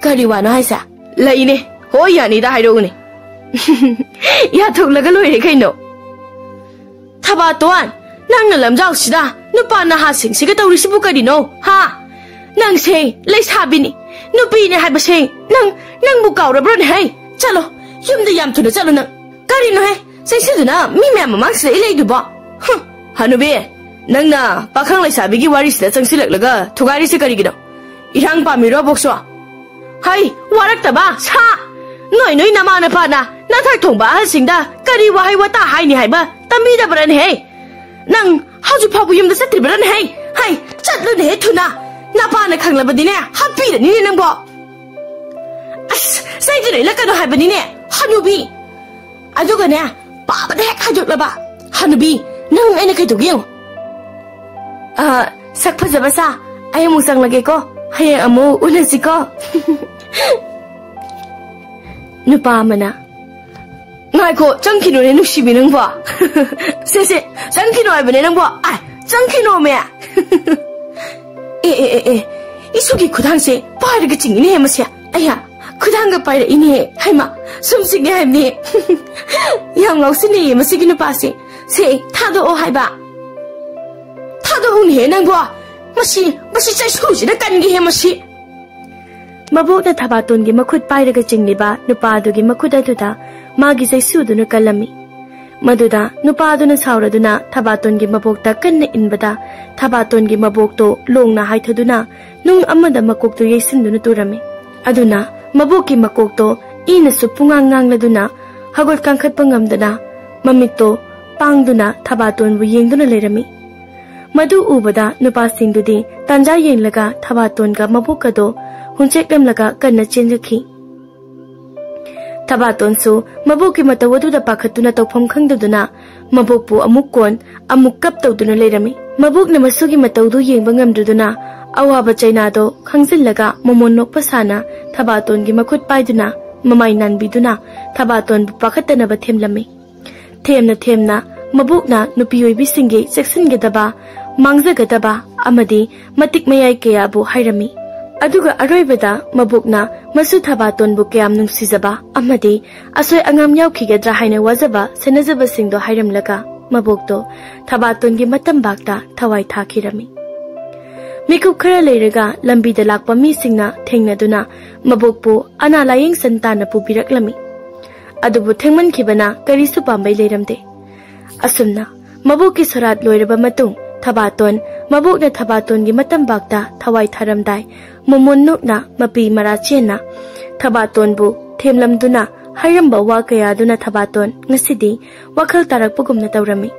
"ꯀꯔꯤ ꯋꯥꯅꯣ ꯍꯥꯏꯁꯦ?" "ꯂꯩꯅꯦ, ꯍꯣꯏ ꯌꯥꯅꯤꯗ ꯍꯥꯏꯔꯛꯎꯅꯦ꯫" "ꯌꯥꯊꯣꯛꯂꯒ ꯂꯣꯏꯔꯦ ꯀꯩꯅꯣ꯫" "ꯊꯕꯥꯇꯣꯟ, ꯅꯪꯅ ꯂꯝꯖꯥꯎꯁꯤꯗ ꯅꯨꯄꯥ ꯅꯍꯥꯁꯤꯡꯁꯤꯒ ꯇꯧꯔꯤꯁꯤꯕꯨ ꯀꯔꯤꯅꯣ, ꯍꯥ? ꯅꯪꯁꯦ ꯂꯩꯁꯥꯕꯤꯅꯤ, ꯅꯨꯄꯤꯅꯦ ꯍꯥꯏꯕꯁꯦ ꯅꯪ, ꯅꯪꯕꯨ ꯀꯥꯎꯔꯕ꯭ꯔꯣꯅꯦ ꯍꯩ? ꯆꯠꯂꯣ, ꯌꯨꯝꯗ ꯌꯥꯝ ꯊꯨꯅ ꯆꯠꯂꯣ ꯅꯪ꯫ ꯀꯔꯤꯅꯣꯍꯦ, ꯆꯩꯁꯤꯗꯨꯅ ꯃꯤ ꯃꯌꯥꯝ ꯃꯃꯥꯡꯁꯤꯗ ꯏꯜꯂꯛꯏꯗꯨꯕꯣ? ꯍꯨꯝ!" "ꯍꯅꯨꯕꯤ, ꯅꯪꯅ ꯄꯥꯈꯪ ꯂꯩꯁꯥꯕꯤꯒꯤ ꯋꯥꯔꯤꯁꯤꯗ ꯆꯪꯁꯤꯜꯂꯛꯂꯒ ꯊꯨꯒꯥꯏꯔꯤꯁꯦ ꯀꯔꯤꯒꯤꯅꯣ? ꯏꯔꯥꯡ ꯄꯥꯝꯃꯤꯔꯣ ꯑꯕꯣꯛꯁꯨ?" "ꯍꯩ, ꯋꯥꯔꯛꯇꯕ ꯁꯥ! ꯅꯣꯏ ꯅꯣꯏ ꯅꯃꯥ ꯅꯄꯥꯅ ꯅꯊꯛ ꯊꯣꯡꯕ ꯑꯍꯜꯁꯤꯡꯗ ꯀꯔꯤ ꯋꯥꯍꯩ ꯋꯥꯇꯥ ꯍꯥꯏꯅꯤ ꯍꯥꯏꯕ ꯇꯝꯕꯤꯗꯕ꯭ꯔꯅꯦꯍꯦ? ꯅꯪ ꯍꯧꯖꯤꯛ ꯐꯥꯎꯕ ꯌꯨꯝꯗ ꯆꯠꯇ꯭ꯔꯤꯕ꯭ꯔꯅꯦꯍꯦ? ꯍꯩ, ꯆꯠꯂꯨꯅꯦꯍꯦ ꯊꯨꯅ! ꯅꯄꯥꯅ ꯈꯪꯂꯕꯗꯤꯅꯦ, ꯍꯥꯠꯄꯤꯔꯅꯤꯅꯦ ꯅꯪꯕꯣ!" "ꯑꯁ, ꯆꯩꯗꯨꯅ ꯏꯜꯂꯛꯀꯅꯨ ꯍꯥꯏꯕꯅꯤꯅꯦ, ꯍꯅꯨꯕꯤ!" ꯑꯗꯨꯒꯅꯦ, ꯄꯥꯕꯗ ꯍꯦꯛ ꯍꯥꯏꯗꯣꯛꯂꯕ꯫ "ꯍꯅꯨꯕꯤ, ꯅꯪ ꯑꯩꯅ ꯀꯩꯗꯧꯒꯦ ꯌꯦꯡꯉꯨ꯫" "ꯑ, ꯁꯛ ꯐꯖꯕ ꯁꯥ, ꯑꯩ ꯑꯃꯨꯛ ꯆꯪꯂꯒꯦꯀꯣ꯫ ꯍꯌꯦꯡ ꯑꯃꯨꯛ ꯎꯅꯁꯤꯀꯣ꯫" ꯅꯨꯄꯥ ꯑꯃꯅ, "ꯉꯥꯏꯈꯣ, ꯆꯪꯈꯤꯅꯨꯅꯦ ꯅꯨꯡꯁꯤꯕꯤ ꯅꯪꯕꯣ꯫ ꯁꯦ, ꯁꯦ, ꯆꯪꯈꯤꯅꯨ ꯍꯥꯏꯕꯅꯦ ꯅꯪꯕꯣ꯫ ꯑꯥꯏ, ꯆꯪꯈꯤꯅꯣꯃꯦ꯫" "ꯑꯦ, ꯑꯦ, ꯑꯦ, ꯑꯦ, ꯏꯁꯨꯒꯤ ꯈꯨꯗꯥꯡꯁꯦ ꯄꯥꯏꯔꯒ ꯆꯤꯡꯉꯤꯅꯦꯍꯦ ꯃꯁꯦ꯫ ꯑꯌꯥ, ꯈꯨꯗꯥꯡꯒ ꯄꯥꯏꯔꯛꯏꯅꯦ꯫ ꯍꯩꯃꯥ, ꯁꯨꯝ ꯆꯤꯡꯉꯦ ꯍꯥꯏꯕꯅꯦ꯫" "ꯌꯥꯝ ꯉꯥꯎꯁꯤꯟꯅꯩꯌꯦ ꯃꯁꯤꯒꯤ ꯅꯨꯄꯥꯁꯦ꯫ ꯁꯦ, ꯊꯥꯗꯣꯛꯑꯣ ꯍꯥꯏꯕ꯫ ꯊꯥꯗꯣꯛꯎꯅꯦꯍꯦ ꯅꯪꯕꯣ꯫ ꯃꯁꯤ, ꯃꯁꯤ ꯆꯩꯁꯨꯁꯤꯅ ꯀꯟꯒꯦꯍꯦ ꯃꯁꯤ꯫" ꯃꯕꯣꯛꯅ ꯊꯕꯥꯇꯣꯟꯒꯤ ꯃꯈꯨꯠ ꯄꯥꯏꯔꯒ ꯆꯤꯡꯂꯤꯕ ꯅꯨꯄꯥ ꯑꯗꯨꯒꯤ ꯃꯈꯨꯠ ꯑꯗꯨꯗ ꯃꯥꯒꯤ ꯆꯩꯁꯨꯗꯨꯅ ꯀꯜꯂꯝꯃꯤ꯫ ꯃꯗꯨꯗ ꯅꯨꯄꯥ ꯑꯗꯨꯅ ꯁꯥꯎꯔꯗꯨꯅ ꯊꯕꯥꯇꯣꯟꯒꯤ ꯃꯕꯣꯛꯇ ꯀꯟꯅ ꯏꯟꯕꯗ, ꯊꯕꯥꯇꯣꯟꯒꯤ ꯃꯕꯣꯛꯇꯣ ꯂꯣꯡꯅ ꯍꯥꯏꯊꯗꯨꯅ ꯅꯨꯡ ꯑꯃꯗ ꯃꯀꯣꯛꯇꯨ ꯌꯩꯁꯤꯟꯗꯨꯅ ꯇꯨꯔꯝꯃꯤ꯫ ꯑꯗꯨꯅ ꯃꯕꯣꯛꯀꯤ ꯃꯀꯣꯛꯇꯣ ꯏꯅꯁꯨ ꯄꯨꯡꯉꯥꯡ ꯉꯥꯡꯂꯗꯨꯅ ꯍꯧꯒꯠ ꯀꯥꯡꯈꯠꯄ ꯉꯝꯗꯅ, ꯃꯃꯤꯠꯇꯣ ꯄꯥꯡꯗꯨꯅ ꯊꯕꯥꯇꯣꯟꯕꯨ ꯌꯦꯡꯗꯨꯅ ꯂꯩꯔꯝꯃꯤ꯫ ꯃꯗꯨ ꯎꯕꯗ ꯅꯨꯄꯥꯁꯤꯡꯗꯨꯗꯤ ꯇꯥꯟꯖꯥ ꯌꯦꯡꯂꯒ ꯊꯕꯥꯇꯣꯟꯒ ꯃꯕꯣꯛꯀꯗꯣ ꯍꯨꯟꯆꯦꯛꯂꯝꯂꯒ ꯀꯟꯅ ꯆꯦꯟꯖꯈꯤ꯫ ꯊꯕꯥꯇꯣꯟꯁꯨ ꯃꯕꯣꯛꯀꯤ ꯃꯇꯧ ꯑꯗꯨꯗ ꯄꯥꯈꯠꯇꯨꯅ ꯇꯧꯐꯝ ꯈꯪꯗꯗꯨꯅ ꯃꯕꯣꯛꯄꯨ ꯑꯃꯨꯛ ꯀꯣꯟ, ꯑꯃꯨꯛ ꯀꯞ ꯇꯧꯗꯨꯅ ꯂꯩꯔꯝꯃꯤ꯫ ꯃꯕꯣꯛꯅ ꯃꯁꯨꯒꯤ ꯃꯇꯧꯗꯨ ꯌꯦꯡꯕ ꯉꯝꯗ꯭ꯔꯗꯨꯅ ꯑꯋꯥꯕ ꯆꯩꯅꯥꯗꯣ ꯈꯪꯖꯤꯜꯂꯒ ꯃꯃꯣꯟ ꯅꯣꯛꯄ ꯁꯥꯅ ꯊꯕꯥꯇꯣꯟꯒꯤ ꯃꯈꯨꯠ ꯄꯥꯏꯗꯨꯅ ꯃꯃꯥꯏ ꯅꯥꯟꯕꯤꯗꯨꯅ ꯊꯕꯥꯇꯣꯟꯕꯨ ꯄꯥꯈꯠꯇꯅꯕ ꯊꯦꯝꯂꯝꯃꯤ꯫ ꯊꯦꯝꯅ ꯊꯦꯝꯅ ꯃꯕꯣꯛꯅ ꯅꯨꯄꯤ ꯑꯣꯏꯕꯤꯁꯤꯡꯒꯤ ꯆꯦꯛꯁꯤꯟꯒꯗꯕ, ꯃꯥꯡꯖꯒꯗꯕ ꯑꯃꯗꯤ ꯃꯇꯤꯛ ꯃꯌꯥꯏ ꯀꯌꯥꯕꯨ ꯍꯥꯏꯔꯝꯃꯤ꯫ ꯑꯗꯨꯒ ꯑꯔꯣꯏꯕꯗ ꯃꯕꯣꯛꯅ ꯃꯁꯨ ꯊꯕꯥꯇꯣꯟꯕꯨ ꯀꯌꯥꯝ ꯅꯨꯡꯁꯤꯖꯕ ꯑꯃꯗꯤ ꯑꯁꯣꯏ ꯑꯉꯥꯝ ꯌꯥꯎꯈꯤꯒꯗ꯭ꯔꯥ ꯍꯥꯏꯅ ꯋꯥꯖꯕ ꯁꯦꯟꯅꯖꯕꯁꯤꯡꯗꯣ ꯍꯥꯏꯔꯝꯂꯒ ꯃꯕꯣꯛꯇꯣ ꯊꯕꯥꯇꯣꯟꯒꯤ ꯃꯇꯝꯕꯥꯛꯇ ꯊꯋꯥꯏ ꯊꯥꯈꯤꯔꯝꯃꯤ꯫ ꯃꯤꯀꯨꯞ ꯈꯔ ꯂꯩꯔꯒ ꯂꯝꯕꯤꯗ ꯂꯥꯛꯄ ꯃꯤꯁꯤꯡꯅ ꯊꯦꯡꯅꯗꯨꯅ ꯃꯕꯣꯛꯄꯨ ꯑꯅꯥ ꯂꯥꯌꯦꯡ ꯁꯪ ꯇꯥꯟꯅ ꯄꯨꯕꯤꯔꯛꯂꯝꯃꯤ꯫ ꯑꯗꯨꯕꯨ ꯊꯦꯡꯃꯟꯈꯤꯕꯅ ꯀꯔꯤꯁꯨ ꯄꯥꯝꯕꯩ ꯂꯩꯔꯝꯗꯦ꯫ ꯑꯁꯨꯝꯅ ꯃꯕꯣꯛꯀꯤ ꯁꯣꯔꯥꯠ ꯂꯣꯏꯔꯕ ꯃꯇꯨꯡ ꯊꯕꯥꯇꯣꯟ, ꯃꯕꯣꯛꯅ ꯊꯕꯥꯇꯣꯟꯒꯤ ꯃꯇꯝꯕꯥꯛꯇ ꯊꯋꯥꯏ ꯊꯥꯔꯝꯗꯥꯏ ꯃꯃꯣꯟ ꯅꯣꯛꯅ ꯃꯄꯤ ꯃꯔꯥ ꯆꯦꯟꯅ ꯊꯕꯥꯇꯣꯟꯕꯨ ꯊꯦꯝꯂꯝꯗꯨꯅ ꯍꯥꯏꯔꯝꯕ ꯋꯥ ꯀꯌꯥꯗꯨꯅ ꯊꯕꯥꯇꯣꯟ ꯉꯁꯤꯗꯤ ꯋꯥꯈꯜ ꯇꯥꯔꯛꯄꯒꯨꯝꯅ ꯇꯧꯔꯝꯃꯤ꯫